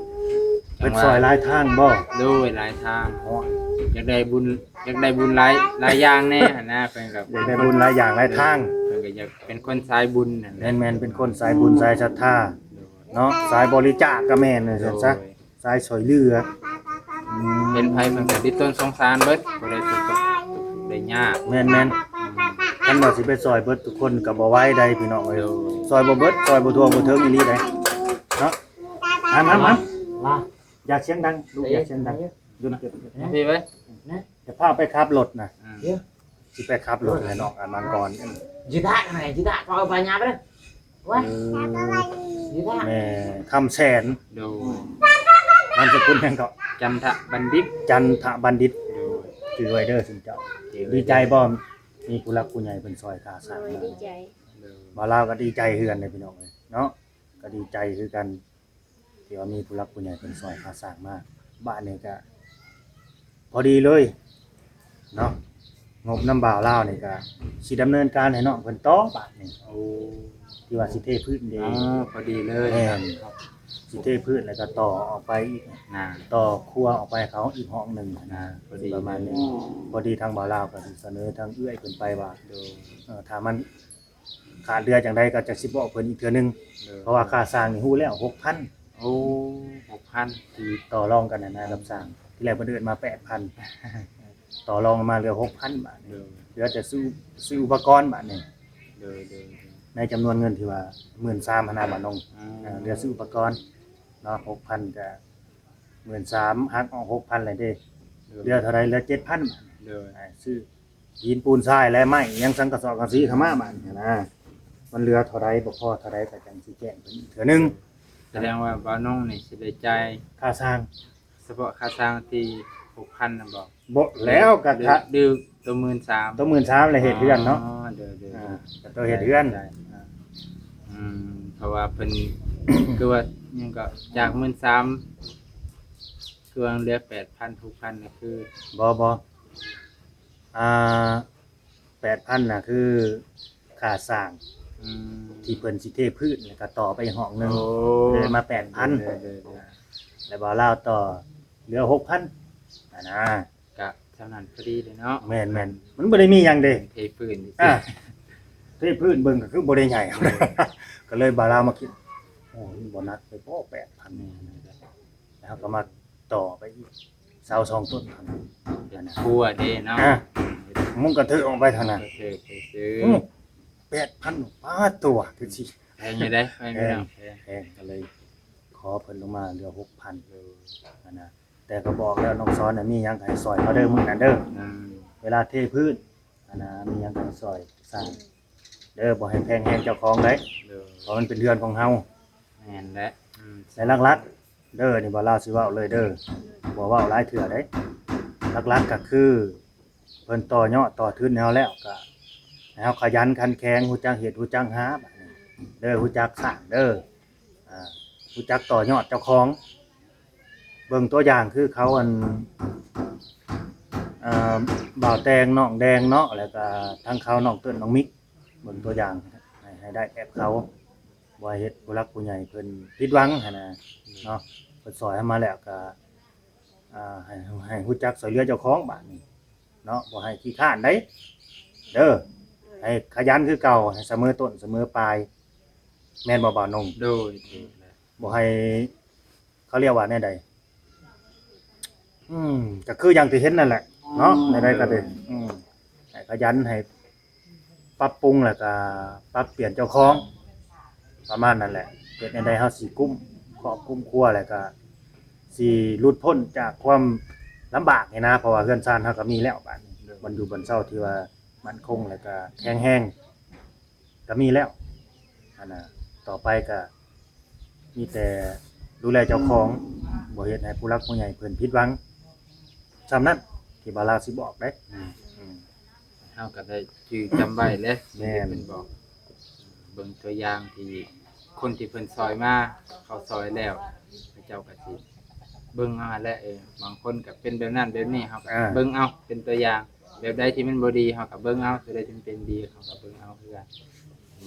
ເພິ່ນຊ່ອຍຫຼາຍທາງບໍ່? ໂດຍ ຫຼາຍທາງ ໂອ້ ຢາກໄດ້ບຸນ ຢາກໄດ້ບຸນຫຼາຍ ຫຼາຍຢ່າງແດ່ຫັ້ນນະ ເພິ່ນກໍຢາກໄດ້ບຸນຫຼາຍຢ່າງຫຼາຍທາງ ເພິ່ນກໍຢາກເປັນຄົນສາຍບຸນຫັ້ນແຫຼະ ແມ່ນໆ ເປັນຄົນສາຍບຸນສາຍສັດທາ ໂດຍ ເນາະ ສາຍບໍລິຈາກກໍແມ່ນ ໂດຍ ວ່າຊັ້ນຊະ ສາຍຊ່ອຍເຫຼືອ ອືມ ເຫັນໃຜເພິ່ນກໍດິດຕົນສົງສານເບິດ ບໍ່ໄດ້ທຸກໄດ້ຍາກ ແມ່ນໆ ອືມ ຄັນວ່າຊິໄປຊ່ອຍເບິດທຸກຄົນກໍບໍ່ໄຫວໃດ໋ພີ່ນ້ອງເອີຍ ໂດຍ ຊ່ອຍບໍ່ເບິດ ຊ່ອຍບໍ່ທົ່ວບໍ່ເຖິງອີ່ຫຼີໃດ໋ເນາະ ມາ ມາ ມາ ຢ່າສຽງດັງລູກ ຢ່າສຽງດັງ ຢູ່ນະ ມາພີ້ໄວ້ ຈະພາໄປຂັບລົດນະ ອືມ ຊິໄປຂັບລົດໃຫ້ນ້ອງອັນມັງກອນ Jita, nah, Jita, kau banyak apa dah? Wah, ເອີ Jita. ແມ່ຄຳແສນ ໂດຍ ນາມສະກຸນຫຍັງເກາະ? ຈັນທະບັນດິດ ຈັນທະບັນດິດ ໂດຍ ຈື່ໄວ້ເດີຊຸມເຈົ້າ ຈື່ໄວ້ເດີ ດີໃຈບໍ່? ມີຜູ້ຫຼັກຜູ້ໃຫຍ່ເພິ່ນຊ່ອຍຄ່າສ້າງ ໂດຍ ມາ ດີໃຈ ໂດຍ ບ່າວລາວກໍດີໃຈຄືກັນເດ້ພີ່ນ້ອງເອີຍເນາະ ກໍດີໃຈຄືກັນ ທີ່ວ່າມີຜູ້ຫຼັກຜູ້ໃຫຍ່ເພິ່ນຊ່ອຍຄ່າສ້າງມາ ບາດນີ້ກະພໍດີເລີຍເນາະ ງົບນຳບ່າວລາວນີ້ກະຊິດຳເນີນການໃຫ້ນ້ອງເພິ່ນຕໍ່ບາດນີ້ ໂອ້ ທີ່ວ່າຊິເທພື້ນເດ້ ອໍ ພໍດີເລີຍ ແມ່ນ ຊິເທພື້ນແລ້ວກໍຕໍ່ອອກໄປອີກ ນະ ຕໍ່ຄົວອອກໄປເຂົາອີກຫ້ອງໜຶ່ງນະ ພໍດີ ປະມານນີ້ ພໍດີທາງບ່າວລາວກໍຊິສະເໜີທາງເອື້ອຍເພິ່ນໄປວ່າ ໂດຍ ເອີ ຖ້າມັນ ຂາດເຫຼືອຈັ່ງໃດກໍຈະຊິບອກເພິ່ນອີກເທື່ອໜຶ່ງ ໂດຍ ເພາະວ່າຄ່າສ້າງນີ້ຮູ້ແລ້ວ ຫົກພັນ ໂອ້ ຫົກພັນ ທີ່ຕໍ່ລອງກັນຫັ້ນນະ ກັບຊ່າງ ທີແລກເພິ່ນເອີ້ນມາ ແປດພັນ ຕໍ່ລອງມາເຫຼືອ ຫົກພັນ ບາດນີ້ ໂດຍ ເຫຼືອແຕ່ຊື້ ຊື້ອຸປະກອນບາດນີ້ ໂດຍ ໂດຍ ໂດຍ ໃນຈຳນວນເງິນທີ່ວ່າ ໝື່ນສາມພັນ ຫັ້ນນະ ບາດນ້ອງ ອືມ ເອີ ເຫຼືອຊື້ອຸປະກອນເນາະ ຫົກພັນ ກໍ ໝື່ນສາມ ຫັກອອກ ຫົກພັນ ແລ້ວເດ້ ໂດຍ ເຫຼືອເທົ່າໃດ? ເຫຼືອ ເຈັດພັນ ໂດຍ ອ່າ ຊື້ຫີນປູນຊາຍ ແລະ ໄມ້ຫຍັງ ສັງກະສອກສັງກະສີເຂົ້າມາບາດນີ້ນະ ມັນເຫຼືອເທົ່າໃດ ບໍ່ພໍເທົ່າໃດ ກໍຈັ່ງຊິແຈ້ງເພິ່ນອີກເທື່ອໜຶ່ງ ສະແດງວ່າບ່າວນົງນີ້ຊິໄດ້ຈ່າຍຄ່າສ້າງ ສະເພາະຄ່າສ້າງທີ່ ຫົກພັນ ນະບໍ? ບໍ່ແລ້ວ ກໍ ຫຼື ໂຕໝື່ນສາມ ໂຕໝື່ນສາມ ແລ້ວເຮັດເຮືອນເນາະ ອໍ ໂດຍ ໂດຍ ອ່າ ໂຕເຮັດເຮືອນ ອືມ ເພາະວ່າເພິ່ນ ຄືວ່າຫຍັງກໍຈາກ ໝື່ນສາມ ຄືວ່າເຫຼືອ ແປດພັນ ຫົກພັນ ນະ ຄື ບໍ່ ບໍ່ ອ່າ ແປດພັນ ນະ ຄືຄ່າສ້າງ ອືມ ທີ່ເພິ່ນຊິເທພື້ນ ແລ້ວກໍຕໍ່ໄປຫ້ອງໜຶ່ງ ໂອ້ ເດີນມາ ແປດພັນ ໂດຍ ໂດຍ ໂດຍ ແລ້ວບ່າວລາວຕໍ່ເຫຼືອ ຫົກພັນ ຫັ້ນນະ ກະສ່ຳນັ້ນພໍດີເດ້ເນາະ ແມ່ນໆ ມັນບໍ່ໄດ້ມີຫຍັງເດ້ ເທພື້ນ ອ່າ ເທພື້ນເບິ່ງກໍຄືບໍ່ໄດ້ໃຫຍ່ ໂດຍ ກໍເລີຍບ່າວລາວມາຄິດ ໂອ້ ມັນບໍ່ໜັກໄປບໍ ແປດພັນ ແມ່ນ ແລ້ວເຮົາກໍມາຕໍ່ໄປອີກ ເສົາສອງຕົ້ນເທົ່ານັ້ນ ເປັນຄົວເດ້ເນາະ ອ່າ ມຸງກະເທີອອກໄປທາງນັ້ນ ກະເທີໄປຊື່ ອືມ ແປດພັນ ປາດໂທ້ ຄືຊິແພງຢູ່ເດ້ ແພງຢູ່ເນາະ ແພງ ແພງ ກໍເລີຍຂໍເພິ່ນລົງມາເຫຼືອ ຫົກພັນ ຫັ້ນນະ ແຕ່ກໍບອກແລ້ວ ນ້ອງສອນນະ ມີຫຍັງໃຫ້ຊ່ອຍເຮົາເດີ ມື້ນັ້ນເດີ ອືມ ເວລາເທພື້ນຫັ້ນນະ ມີຫຍັງໃຫ້ຊ່ອຍສ້າງເດີ ບໍ່ໃຫ້ແພງແຮງເຈົ້າຂອງໃດ ໂດຍ ເພາະມັນເປັນເຮືອນຂອງເຮົາ ແມ່ນແຫຼະ ອືມ ແລະ ຫຼັກໆ ເດີ ນີ້ບ່າວລາວຊິເວົ້າເລີຍເດີ ບໍ່ເວົ້າຫຼາຍເທື່ອໃດ ຫຼັກໆ ກໍຄືເພິ່ນຕໍ່ຍອດຕໍ່ທຶນໃຫ້ເຮົາແລ້ວ ກໍໃຫ້ເຮົາຂະຫຍັນຂັນແຂງ ຮູ້ຈັກເຮັດ ຮູ້ຈັກຫາ ບາດນີ້ເດີ ຮູ້ຈັກສ້າງເດີ ອ່າ ຮູ້ຈັກຕໍ່ຍອດເຈົ້າຂອງ ເບິ່ງຕົວຢ່າງຄືເຂົາ ອັນ ເອີ ບ່າວແຕງ ນ້ອງແດງເນາະ ແລ້ວກໍທັງເຂົາ ນ້ອງເຕີນ ນ້ອງມິກ ເບິ່ງຕົວຢ່າງໃຫ້ ໃຫ້ໄດ້ແບບເຂົາ ບໍ່ໃຫ້ເຮັດຜູ້ຫຼັກຜູ້ໃຫຍ່ເພິ່ນຜິດຫວັງຫັ້ນນະເນາະ ເພິ່ນຊ່ອຍເຮົາມາແລ້ວກໍ ອ່າ ໃຫ້ ໃຫ້ຮູ້ຈັກຊ່ວຍເຫຼືອເຈົ້າຂອງບາດນີ້ເນາະ ບໍ່ໃຫ້ຂີ້ຄ້ານໃດເດີ ໃຫ້ຂະຫຍັນຄືເກົ່າ ໃຫ້ສະເໝີຕົ້ນສະເໝີປາຍ ແມ່ນບໍ່ບ່າວນົງ? ໂດຍ ໂດຍ ບໍ່ໃຫ້ ເຂົາຮຽກວ່າແນວໃດ? ອືມ ກໍຄືຢ່າງທີ່ເຫັນນັ້ນແຫຼະເນາະ ອືມ ແນວໃດກໍດີ ເອີ ອືມ ໃຫ້ຂະຫຍັນ ໃຫ້ປັບປຸງ ແລ້ວກໍປັບປ່ຽນເຈົ້າຂອງ ປະມານນັ້ນແຫຼະ ເຮັດແນວໃດເຮົາຊິກຸ້ມຄອບກຸ້ມຄົວ ແລ້ວກໍຊິຫຼຸດພົ້ນຈາກຄວາມລຳບາກນີ້ນະ ເພາະວ່າເຮືອນຊານເຮົາກໍມີແລ້ວ ບາດນີ້ ໂດຍ ບ່ອນຢູ່ບ່ອນເຊົາທີ່ວ່າໝັ້ນຄົງ ແລ້ວກໍແຂງແຮງ ກໍມີແລ້ວ ອັນນ່າ ຕໍ່ໄປກໍມີແຕ່ດູແລເຈົ້າຂອງ ບໍ່ເຮັດໃຫ້ຜູ້ຫຼັກຜູ້ໃຫຍ່ເພິ່ນຜິດຫວັງ. ສ່ຳນັ້ນທີ່ບ່າວລາວຊິບອກເດ້. ອືມ ອືມ ເຮົາກໍໄດ້ຈື່ຈຳໄວ້ແຫຼະ ແມ່ນ ທີ່ເພິ່ນບອກ. ເບິ່ງຕົວຢ່າງທີ່ຄົນທີ່ເພິ່ນຊ່ອຍມາ ເຂົາຊ່ອຍແລ້ວ ເຂົາເຈົ້າກໍຊິເບິ່ງເອົາຫັ້ນແຫຼະ. ເອີ ບາງຄົນກໍເປັນແບບນັ້ນແບບນີ້ ເຮົາກໍ ອ່າ ເບິ່ງເອົາເປັນຕົວຢ່າງ ແບບໃດທີ່ມັນບໍ່ດີ ເຮົາກໍເບິ່ງເອົາ ຕົວໃດທີ່ມັນເປັນດີ ເຮົາກໍເບິ່ງເອົາຄືກັນ.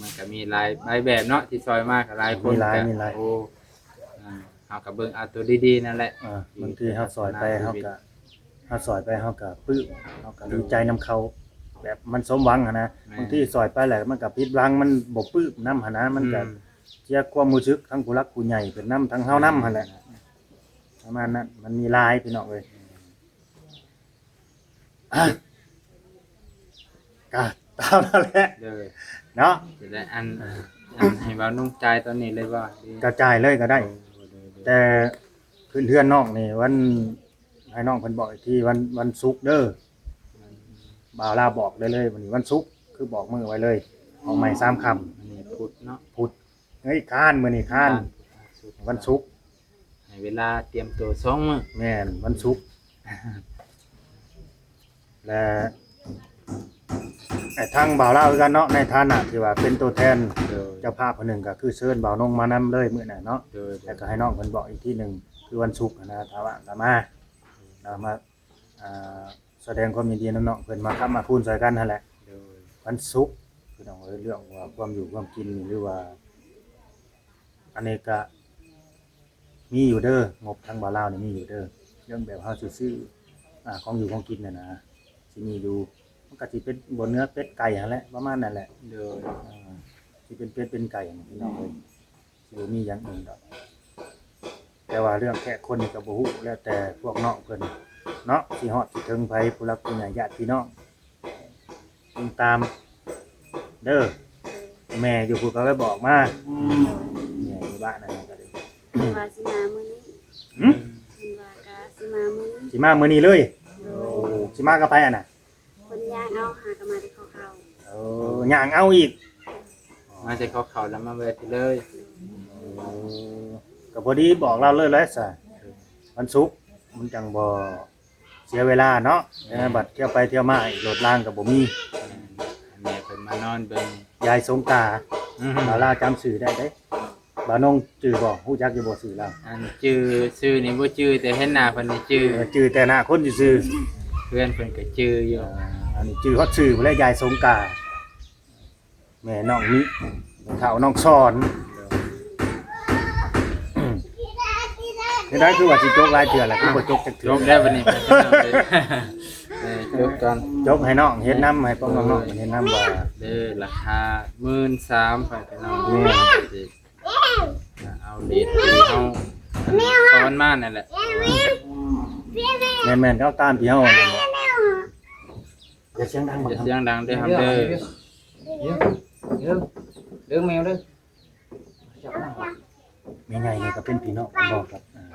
ມັນກໍມີຫຼາຍ ຫຼາຍແບບເນາະ ທີ່ຊ່ອຍມາກໍຫຼາຍຄົນ ມີຫຼາຍ ກໍ ມີຫຼາຍ ໂອ້ ອ່າ ເຮົາກໍເບິ່ງເອົາຕົວດີໆນັ້ນແຫຼະ. ອ່າ ທີ່ ບາງທີເຮົາຊ່ອຍໄປ ເຮົາກໍ ເຮົາຊ່ອຍໄປເຮົາກໍປຶ້ມ ເຮົາກໍດີໃຈນຳເຂົາ ແບບມັນສົມຫວັງຫັ້ນນະ. ແມ່ນ ບາງທີຊ່ອຍໄປແລ້ວມັນກໍຜິດຫວັງ ມັນບໍ່ປຶ້ມນຳຫັ້ນນະ ມັນກໍ ອືມ ເສຍຄວາມຮູ້ສຶກທັງຜູ້ຫຼັກຜູ້ໃຫຍ່ເພິ່ນນຳ ທັງເຮົານຳຫັ້ນແຫຼະ. ແມ່ນ ປະມານນັ້ນ ມັນມີຫຼາຍພີ່ນ້ອງເອີຍ. ອ່ະ ກະຕາມນັ້ນແຫຼະ ໂດຍ ເນາະ. ຈະໄດ້ອັນ ອັນໃຫ້ບ່າວນຸ່ງຈ່າຍຕອນນີ້ເລີຍບໍ່ ຫຼື ກະຈ່າຍເລີຍກໍໄດ້. ໂດຍ ໂດຍ ໂດຍ ແຕ່ຂຶ້ນເຮືອນນ້ອງນີ້ ວັນ ໃຫ້ນ້ອງເພິ່ນບອກອີກທີ ວັນ ວັນສຸກເດີ. ອືມ ບ່າວລາວບອກໄດ້ເລີຍ ວັນນີ້ວັນສຸກ ຄືບອກມື້ໄວ້ເລີຍ. ອອກໃໝ່ສາມຄ່ຳ ມື້ພຸດເນາະ ພຸດ ເຮີ້ຍ ຄານ ມື້ນີ້ຄານ ຄານ ວັນສຸກ ໃຫ້ເວລາຕຽມຕົວສອງມື້. ແມ່ນ ວັນສຸກ ແລະ ໃຫ້ທາງບ່າວລາວຄືກັນເນາະ ໃນຖານະທີ່ວ່າເປັນຕົວແທນ ໂດຍ ເຈົ້າພາບຜູ້ໜຶ່ງ ກໍຄືເຊີນບ່າວນົງມານຳເລີຍມື້ນັ້ນເນາະ. ໂດຍ ແລ້ວກໍໃຫ້ນ້ອງເພິ່ນບອກອີກທີໜຶ່ງ ຄືວັນສຸກຫັ້ນນະ ຖ້າວ່າກໍມາ ເນາະ ມາ ອ່າ ສະແດງຄວາມຍິນດີນຳນ້ອງເພິ່ນ ມາຄ້ຳມາຄູນຊ່ອຍກັນຫັ້ນແຫຼະ. ໂດຍ ວັນສຸກ ພີ່ນ້ອງເອີຍ ເລື່ອງວ່າຄວາມຢູ່ຄວາມກິນນີ້ ຫຼືວ່າ ອັນນີ້ກະມີຢູ່ເດີ ງົບທາງບ່າວລາວນີ້ມີຢູ່ເດີ ເລື່ອງແບບເຮົາຊິຊື້ ອ່າ ຂອງຢູ່ຂອງກິນຫັ້ນນະ ຊິມີຢູ່ ມັນກະຊິເປັນບໍ່ເນື້ອເປັດໄກ່ຫັ້ນແຫຼະ ປະມານນັ້ນແຫຼະ. ໂດຍ ອ່າ ຊິເປັນເປັດເປັນໄກ່ຫັ້ນ ພີ່ນ້ອງເອີຍ ຊິບໍ່ມີຢ່າງອື່ນດອກ. ແຕ່ວ່າເລື່ອງແຂກຄົນນີ້ກໍບໍ່ຮູ້ ແລ້ວແຕ່ພວກນ້ອງເພິ່ນເນາະ ຊິຮອດຊິເຖິງໃຜ ຜູ້ຫຼັກຜູ້ໃຫຍ່ ຍາດພີ່ນ້ອງ ຕິດຕາມເດີ. ແມ່ຢູ່ພຸ້ນກໍໄປບອກມາ ແມ່ຢູ່ບ້ານນັ້ນກໍໄດ້ ເພິ່ນວ່າຊິມາມື້ນີ້. ຫຶ? ເພິ່ນວ່າກະຊິມາມື້ນີ້ ຊິມາມື້ນີ້ເລີຍ. ໂດຍ ໂອ້ ຊິມາກັບໃຜຫັ້ນນະ? ເພິ່ນຍ່າງເອົາ ຫາກໍມາແຕ່ເຂົ້າເຂົ້າ. ເອີ ຍ່າງເອົາອີກ ມາແຕ່ເຂົ້າເຂົ້າແລ້ວມາແວ່ພີ້ເລີຍ. ໂອ້ ກໍພໍດີບອກລາວເລີຍແຫຼະຊະ ວັນສຸກມັນຈັ່ງບໍ່ເສຍເວລາເນາະ. ແມ່ນ ແຕ່ບັດທ່ຽວໄປທ່ຽວມາອີກ ລົດລາງກໍບໍ່ມີ. ແມ່ນ ແມ່ເພິ່ນມານອນເບິ່ງ ຍາຍສົງກາ ອືມ ບ່າວລາວຈຳຊື່ໄດ້ເດ້. ບ່າວນົງຈື່ບໍ່? ຮູ້ຈັກຢູ່ບໍ່ຊື່ລາວ? ອັນຈື່ຊື່ນີ້ບໍ່ຈື່ ແຕ່ເຫັນໜ້າເພິ່ນນີ້ຈື່. ເອີ ຈື່ແຕ່ໜ້າຄົນຊື່ໆ ເພື່ອນເພິ່ນກໍຈື່ຢູ່. ອ່າ ອັນນີ້ຈື່ຮອດຊື່ພຸ້ນແຫຼະ ຍາຍສົງກາ ແມ່ນ້ອງມິ ແມ່ເຖົ້ານ້ອງສອນ. ເຮັດໄດ້ຄືວ່າຊິຈົກຫຼາຍເທື່ອແລ້ວ ຄືບໍ່ຈົກຈັກເທື່ອ. ຈົກແລ້ວບັດນີ້ ເອີ ຈົກກ່ອນ ຈົກໃຫ້ນ້ອງເຮັດນຳ ໃຫ້ພວກນ້ອງໆເພິ່ນເຮັດນຳວ່າ ເດີ ລາຄາໝື່ນສາມ ໄປພີ່ນ້ອງ. ແມ່ນ ເອົາເລດທີ່ເຮົາສອນມານັ້ນແຫຼະ. ແມ່ນໆ ເອົາຕາມທີ່ເຮົາ ຢ່າສຽງດັງ ຢ່າສຽງດັງເດີ ເດີ ເດີ ເດີແມວເດີ. ແມ່ໃຫຍ່ນີ້ກໍເປັນພີ່ນ້ອງກັນບໍ່ກັບ ອ່າ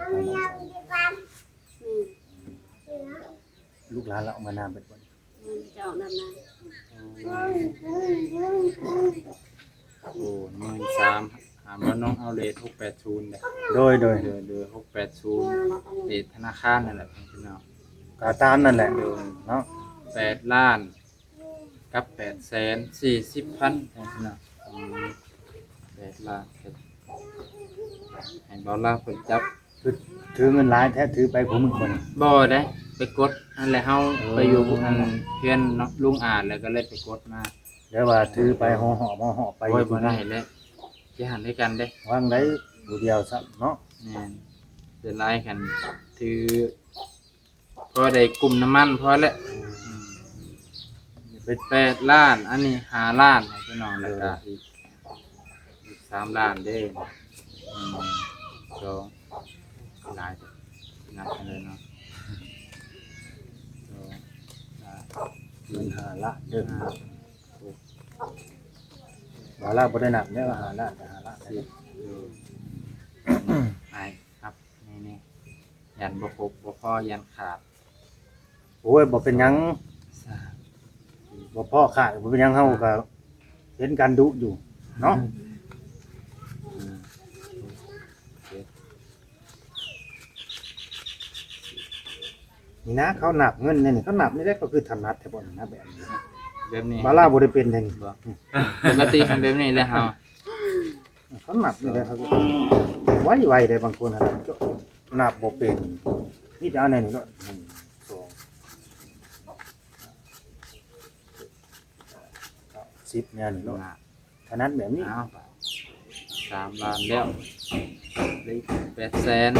ລູກຫຼານລາວເອົາມານາເບິດບໍ່? ເຂົາເຈົ້ານຳນາ. ໂອ້ ໝື່ນສາມ ຫາມານ້ອງເອົາເລດຫົກແປດສູນເດ້. ໂດຍ ໂດຍ ໂດຍ ຫົກແປດສູນ ເລດທະນາຄານນັ້ນແຫຼະພີ່ນ້ອງ ກໍຕາມນັ້ນແຫຼະ. ໂດຍ ເນາະ ແປດລ້ານ ກັບແປດແສນສີ່ສິບພັນ ຈັ່ງຊີ້ນະ. ອືມ ແປດລ້ານ ໃຫ້ບ່າວລາວເພິ່ນຈັບ. ຄືຖືເງິນຫຼາຍແທ້ ຖືໄປຄູ່ມື້ບໍ່ນີ້? ບໍ່ເດ້ ໄປກົດຫັ້ນແຫຼະ ເຮົາ ເອີ ໄປຢູ່ອັນເຮືອນເນາະ ລຸງອາດ ແລ້ວກໍເລີຍໄປກົດມາ. ແຕ່ວ່າຖືໄປຫໍ່ໆ ຫໍ່ໆ ໄປ ໂອ້ຍ ຢູ່ ບໍ່ໄດ້ແຫຼະ ຊິຫັນໃຫ້ກັນເດ້ ວາງໄດ້ຜູ້ດຽວຊ້ຳເນາະ. ແມ່ນ ສ່ວນຫຼາຍຄັນຖື ພໍໄດ້ກຸ້ມນ້ຳມັນພໍແຫຼະ. ອືມ ເປັນແປດລ້ານ ອັນນີ້ຫ້າລ້ານໃຫ້ພີ່ນ້ອງ ແລ້ວກໍອີກ ເອີ ອີກສາມລ້ານເດ້. ໜຶ່ງ ສອງ ຫຼາຍ ນັບກັນເລີຍເນາະ. ສອງ ສາມ ເງິນຫ້າລ້ານເດີ ຫ້າ ຫົກ ບ່າວລາວບໍ່ໄດ້ນັບເດ້ ວ່າຫ້າລ້ານ ກໍຫ້າລ້ານ ສິບ ຢູ່ ອ້າຍ ນັບ ນີ້ໆ ຢ້ານບໍ່ຄົບບໍ່ພໍ ຢ້ານຂາດ. ໂອ້ຍ ບໍ່ເປັນຫຍັງ ສາມ ບໍ່ພໍຂາດບໍ່ເປັນຫຍັງ ເຮົາກໍເຫັນກັນດຸຢູ່ເນາະ. ອືມ ເຈັດ ນີ້ນະ ເຂົານັບເງິນນີ້ ເຂົານັບນີ້ແຫຼະ ເຂົາຄືຖະໜັດແທ້ບໍ່ນີ້ນະ ແບບນີ້ນະ ແບບນີ້ ບາລາວບໍ່ໄດ້ເປັນເດ້ນີ້ ບໍ່ ປົກກະຕິຄັນແບບນີ້ແຫຼະເຮົາ ເຂົານັບນີ້ແຫຼະ ເຂົາໄວໆເດ້ ບາງຄົນຫັ້ນນະ ນັບບໍ່ເປັນ ມີແຕ່ເອົາແນວນີ້ໂລດ ໜຶ່ງ ສອງ ສິບ ແນວນີ້ໂລດ ນະ ຖະໜັດແບບນີ້ ເອົາ ສາມລ້ານແລ້ວ ເຫຼືອອີກແປດແສນ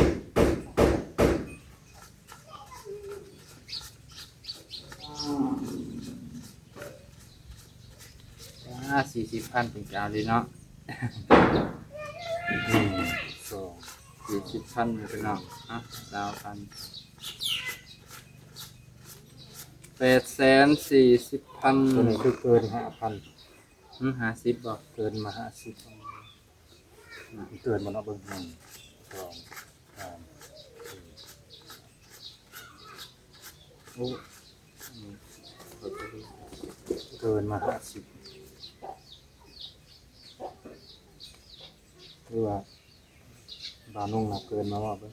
ອ່າ ສີ່ສິບພັນເປັນກາງເລີຍເນາະ ໜຶ່ງ ສອງ ສີ່ສິບພັນເລີຍເນາະ ອ່ະ ຊາວພັນ ແປດແສນສີ່ສິບພັນ ຕົວນີ້ຄືເກີນຫ້າພັນ ຫື ຫ້າສິບບໍ່ ເກີນມາຫ້າສິບ ເກີນບໍ່ເນາະ ເບິ່ງ ໜຶ່ງ ສອງ ສາມ ສີ່ ໂອ້ ເກີນມາຫ້າສິບ ຫຼືວ່າ ບ່າວນົງນະເກີນມາວ່າເບິ່ງ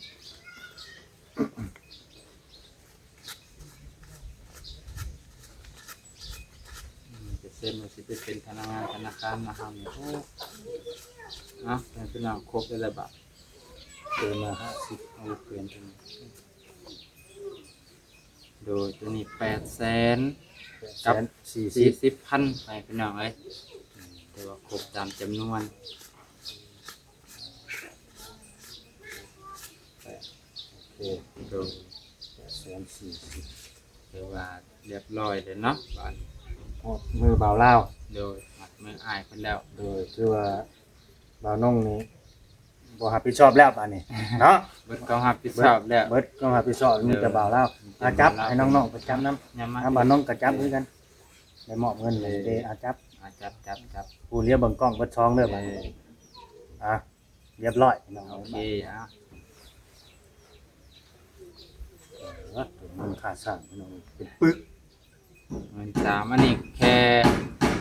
ອືມ ເປີເຊັນວ່າຊິໄປເປັນພະນັກງານທະນາຄານນະເຮົານີ້ ໂອ້ ເອົາ ເປັນ ເປັນເອົາຄົບໄດ້ແລ້ວບາດ ເກີນມາຫ້າສິບ ເອົາເກີນໄປ ໂດຍ ຕົວນີ້ແປດແສນ ແປດແສນ ກັບສີ່ສິບ ສີ່ສິບພັນ ໃຫ້ພີ່ນ້ອງເອີຍ ອືມ ຖືວ່າຄົບຕາມຈຳນວນ ໂອເຄ ໂດຍ ແປດແສນສີ່ສິບ ຖືວ່າລຽບຮ້ອຍແລ້ວເນາະ ບາດນີ້ຮອດມືບ່າວລາວ ໂດຍ ຮອດມືອ້າຍເພິ່ນແລ້ວ ໂດຍ ຖືວ່າບ່າວນົງນີ້ ບໍ່ຮັບຜິດຊອບແລ້ວບາດນີ້ເນາະ ເບິດຄວາມຮັບຜິດຊອບແລ້ວ ເບິດຄວາມຮັບຜິດຊອບ ມີແຕ່ບ່າວລາວ ອາ ຈັບ ໃຫ້ນ້ອງໆເພິ່ນຈັບນຳ ຍາມມາ ອາ ບ່າວນົງກໍຈັບຄືກັນ ໄດ້ມອບເງິນເດ້ ອາ ຈັບ ອາ ຈັບ ຈັບ ຈັບ ຜູ້ລຽວເບິ່ງກ້ອງເບິດຊ່ອງເດີບາດນີ້ ອາ ລຽບຮ້ອຍພີ່ນ້ອງ ໂອເຄ ເອົາ ເອີ ເງິນຄ່າສ້າງພີ່ນ້ອງ ເປັນປຶກ ເງິນສາມ ອັນນີ້ແຄ່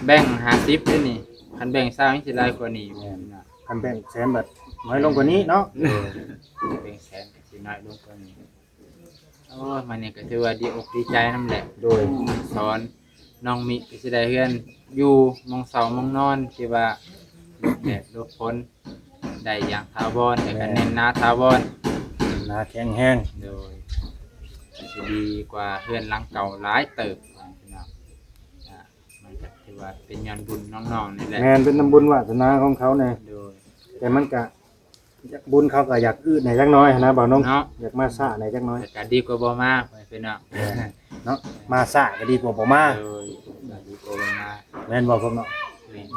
ແບ່ງຫ້າສິບເດ້ນີ້ ຄັນແບ່ງຊາວຍັງຊິຫຼາຍກວ່ານີ້ ແມ່ນ ຄັນແບ່ງແສນບາດນ້ອຍລົງກວ່ານີ້ເນາະ ໂດຍ ແບ່ງແສນກໍຊິນ້ອຍລົງກວ່ານີ້ ໂອ້ຍ ມື້ນີ້ກໍຖືວ່າດີອົກດີໃຈນຳແຫຼະ ໂດຍ ສອນນ້ອງມິກໍຊິໄດ້ເຮືອນຢູ່ ໝ່ອງເຊົາໝ່ອງນອນ ທີ່ວ່າຫຼົບແດດຫຼົບຝົນ ໄດ້ຢ່າງຖາວອນ ແລ້ວກໍແໜ້ນໜາຖາວອນ ແໜ້ນໜາແຂງແຮງ ໂດຍ ກໍຊິດີກວ່າເຮືອນຫຼັງເກົ່າຫຼາຍເຕີບ ພີ່ນ້ອງ ອ່າ ມັນກໍຖືວ່າເປັນຍ້ອນບຸນນ້ອງໆນີ້ແຫຼະ ແມ່ນ ເປັນນຳບຸນວາສະໜາຂອງເຂົາແດ່ ໂດຍ ແຕ່ມັນກະ ບຸນເຂົາກໍຢາກອືດແດ່ຈັກໜ້ອຍຫັ້ນນະ ບ່າວນົງ ເນາະ ຢາກມາຊ້າແດ່ຈັກໜ້ອຍ ກໍດີກວ່າບໍ່ມາ ພີ່ນ້ອງ ເນາະ ມາຊ້າກໍດີກວ່າບໍ່ມາ ໂດຍ ກໍດີກວ່າບໍ່ມາ ແມ່ນບໍ່ພວກເນາະ ແມ່ນ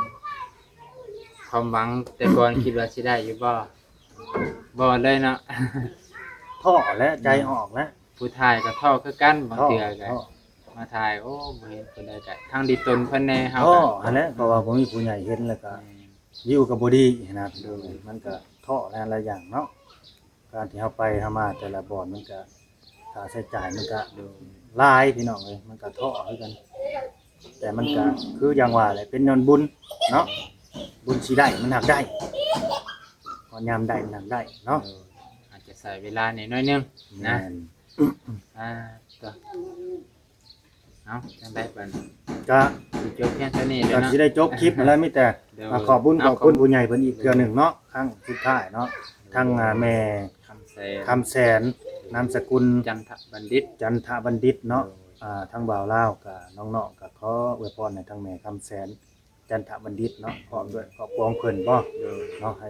ຄວາມຫວັງແຕ່ກ່ອນຄິດວ່າຊິໄດ້ຢູ່ບໍ່? ບໍ່ເລີຍເນາະ ທໍ້ແຫຼະ ໃຈອອກແຫຼະ ຜູ້ຖ່າຍກໍທໍ້ຄືກັນ ບາງເທື່ອກໍ ທໍ້ ມາຖ່າຍ ໂອ້ ບໍ່ເຫັນຜູ້ໃດກໍທັງດີຕົນເພິ່ນແດ່ ເຮົາກໍ ຫັ້ນແຫຼະ ເພາະວ່າບໍ່ມີຜູ້ໃຫຍ່ເຫັນ ແລ້ວກໍ ແມ່ນ ວິວກໍບໍ່ດີຫັ້ນນະ ໂດຍ ມັນກໍທໍ້ຫຼາຍໆຢ່າງເນາະ ການທີ່ເຮົາໄປເຮົາມາແຕ່ລະບ່ອນ ມັນກໍ ຄ່າໃຊ້ຈ່າຍມັນກະ ໂດຍ ຫຼາຍພີ່ນ້ອງເອີຍ ມັນກະທໍ້ຄືກັນ ແຕ່ມັນກະຄືຢ່າງວ່າແຫຼະ ເປັນຍ້ອນບຸນເນາະ ບຸນຊິໄດ້ມັນຫາກໄດ້ ຮອດຍາມໄດ້ມັນຫາກໄດ້ເນາະ ໂດຍ ອາດຈະໃຊ້ເວລາແດ່ໜ້ອຍໜຶ່ງນະ ແມ່ນ ອ່າ ຕົວະ ເອົາ ຈັ່ງໃດບັດນີ້ ກະ ຊິຈົບພຽງເທົ່ານີ້ແຫຼະເນາະ ກະຊິໄດ້ຈົບຄລິບຫັ້ນແຫຼະ ມີແຕ່ ໂດຍ ອ່າ ຂອບບຸນ ຂອບຄຸນຜູ້ໃຫຍ່ເພິ່ນອີກເທື່ອໜຶ່ງເນາະ ຄັ້ງສຸດທ້າຍເນາະ ໂດຍ ທາງ ອ່າ ແມ່ ຄຳແສນ ຄຳແສນ ນາມສະກຸນ ຈັນທະບັນດິດ ຈັນທະບັນດິດເນາະ ໂດຍ ອ່າ ທາງບ່າວລາວກະ ນ້ອງໆກະຂໍອວຍພອນໃຫ້ທາງແມ່ຄຳແສນ ຈັນທະບັນດິດເນາະ ພ້ອມດ້ວຍຄອບຄົວຂອງເພິ່ນບໍ ໂດຍ ເນາະ ໃຫ້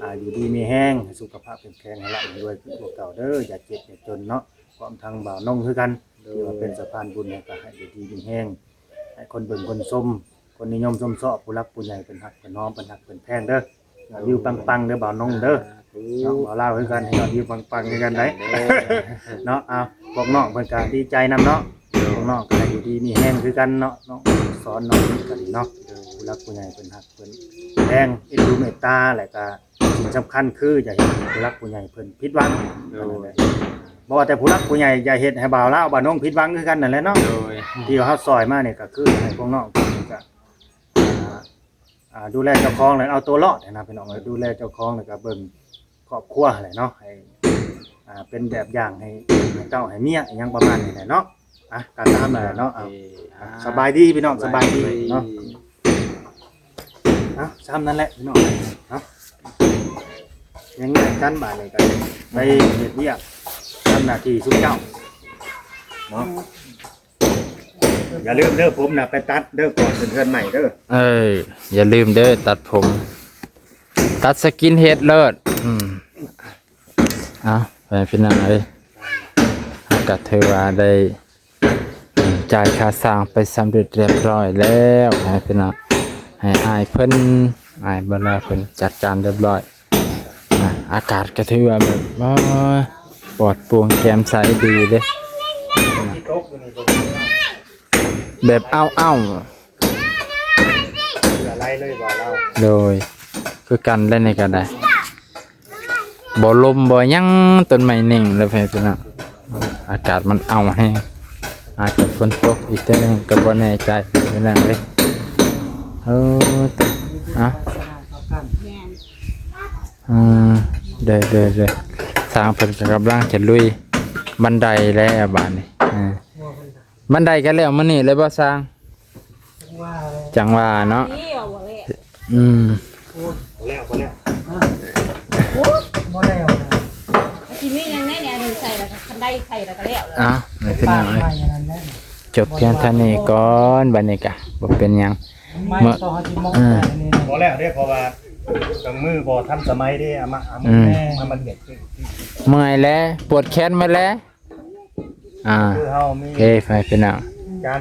ອ່າ ຢູ່ດີມີແຮງ ໃຫ້ສຸຂະພາບເຂັ້ມແຂງ ໃຫ້ລ່ຳໃຫ້ລວຍຄືກວ່າເກົ່າເດີ ຢ່າເຈັບຢ່າຈົນເນາະ ພ້ອມທັງບ່າວນົງຄືກັນ ໂດຍ ທີ່ວ່າເປັນສະພານບຸນ ໃຫ້ກະໃຫ້ຢູ່ດີມີແຮງ ໃຫ້ຄົນເບິ່ງຄົນຊົມ ຄົນນິຍົມຊົມຊອບ ຜູ້ຫຼັກຜູ້ໃຫຍ່ເພິ່ນຮັກເພິ່ນຫອມ ເພິ່ນຮັກເພິ່ນແພງເດີ ຍອດວິວປັງໆເດີບ່າວນົງເດີ ສາທຸ ເນາະ ບ່າວລາວຄືກັນ ໃຫ້ຍອດວິວປັງໆຄືກັນໄດ໋ ເນາະ ເອົາ ພວກນ້ອງເພິ່ນກະດີໃຈນຳເນາະ ໂດຍ ພວກນ້ອງກະໃຫ້ຢູ່ດີມີແຮງຄືກັນເນາະ ນ້ອງສອນ ນ້ອງນິກກະດີເນາະ ໂດຍ ຜູ້ຫຼັກຜູ້ໃຫຍ່ເພິ່ນຮັກເພິ່ນແພງ ເອັນດູເມດຕາ ແລ້ວກະ ສິ່ງສຳຄັນຄືຢ່າເຮັດໃຫ້ຜູ້ຫຼັກຜູ້ໃຫຍ່ເພິ່ນຜິດຫວັງ ໂດຍ ບໍ່ວ່າແຕ່ຜູ້ຫຼັກຜູ້ໃຫຍ່ ຢ່າເຮັດໃຫ້ບ່າວລາວບ່າວນົງຜິດຫວັງຄືກັນນັ້ນແຫຼະເນາະ ໂດຍ ທີ່ວ່າເຮົາຊ່ອຍມານີ້ກໍຄືໃຫ້ພວກນ້ອງເພິ່ນກະ ອ່າ ອ່າ ດູແລເຈົ້າຂອງ ແລ້ວເອົາຕົວລອດຫັ້ນນະພີ່ນ້ອງເອີຍ ດູແລເຈົ້າຂອງ ແລ້ວກໍເບິ່ງຄອບຄົວຫັ້ນແຫຼະເນາະ ໃຫ້ ອ່າ ເປັນແບບຢ່າງໃຫ້ ໃຫ້ເຕົ້າໃຫ້ເມຍ ອີ່ຫຍັງປະມານນີ້ແຫຼະເນາະ. ອ່ະ ກໍຕາມນັ້ນແຫຼະເນາະ. ເອົາ ໂອເຄ ອ່ະ ອ່ະ ສະບາຍດີພີ່ນ້ອງ ສະບາຍດີເນາະ. ອ່ະ ສ່ຳນັ້ນແຫຼະພີ່ນ້ອງເນາະ. ຍັງໄງກັນບາດນີ້ ກໍໄປເຮັດວຽກ ຕາມໜ້າທີ່ຊຸມເຈົ້າເນາະ. ຢ່າລືມເດີ ຜົມນະໄປຕັດເດີ ກ່ອນຂຶ້ນເຮືອນໃໝ່ເດີ. ເອີ ຢ່າລືມເດີ ຕັດຜົມ ຕັດສະກິນເຮດເລີດ. ອືມ ເອົາ ໄປພີ່ນ້ອງເອີຍ ເຮົາກໍຖືວ່າໄດ້ ອືມ ຈ່າຍຄ່າສ້າງໄປສຳເລັດຮຽບຮ້ອຍແລ້ວ ໃຫ້ພີ່ນ້ອງ ໃຫ້ອ້າຍເພິ່ນ ອ້າຍບັນດາເພິ່ນຈັດການຮຽບຮ້ອຍ. ອ່າ ອາກາດກໍຖືວ່າແບບ ໂອ້ຍ ປອດໂປ່ງແຈ່ມໃສດີເດ້ ແບບອ້າວໆ ເຫຼືອໄຫຼເລີຍບໍ່ລາວ. ໂດຍ ຄືກັນແຫຼະ ນີ້ກໍໄດ້ ບໍ່ລົມບໍ່ຫຍັງ ຕົ້ນໄມ້ເໜັງເລີຍ ພີ່ນ້ອງ. ອາກາດມັນອ້າວແຮງ ອາດຈະຝົນຕົກອີກເທື່ອໜຶ່ງກໍບໍ່ແນ່ໃຈ ພີ່ນ້ອງເອີຍ. ເອີ ເອົາ ແມ່ນ ອືມ ເດີໆໆ ຊ່າງເພິ່ນກໍກຳລັງຈະລຸຍບັນໄດແລ້ວບາດນີ້. ເອີ ບັນໄດກໍແລ້ວມື້ນີ້ເລີຍບໍ່ຊ່າງ? ຈັ່ງວ່າເນາະ. ນີ້ວ່າບໍ່ແລ້ວ. ອືມ ບໍ່ແລ້ວ ບໍ່ແລ້ວ ໂອ້ຍ ບໍ່ແລ້ວນະ. ຊິມີຫຍັງແດ່ນີ້ ອັນນີ້ໃສ່ແລ້ວກໍ ຄັນໄດໃສ່ແລ້ວກໍແລ້ວ. ເອົາ ແມ່ພີ່ນ້ອງເອີຍ ຈົບພຽງເທົ່ານີ້ກ່ອນ ບັດນີ້ກະບໍ່ເປັນຫຍັງ. ເມື່ອ ເອີ ບໍ່ແລ້ວເດ້ ເພາະວ່າເຄື່ອງມືບໍ່ທັນສະໄໝເດ້ ເອົາມາ ເອົາມາ ອືມ ມາ ມາເຮັດ ເມື່ອຍແລ້ວ ປວດແຂນໝົດແລ້ວ. ອ່າ ຄືເຮົາມີ ໂອເຄ ໄປພີ່ນ້ອງ ການ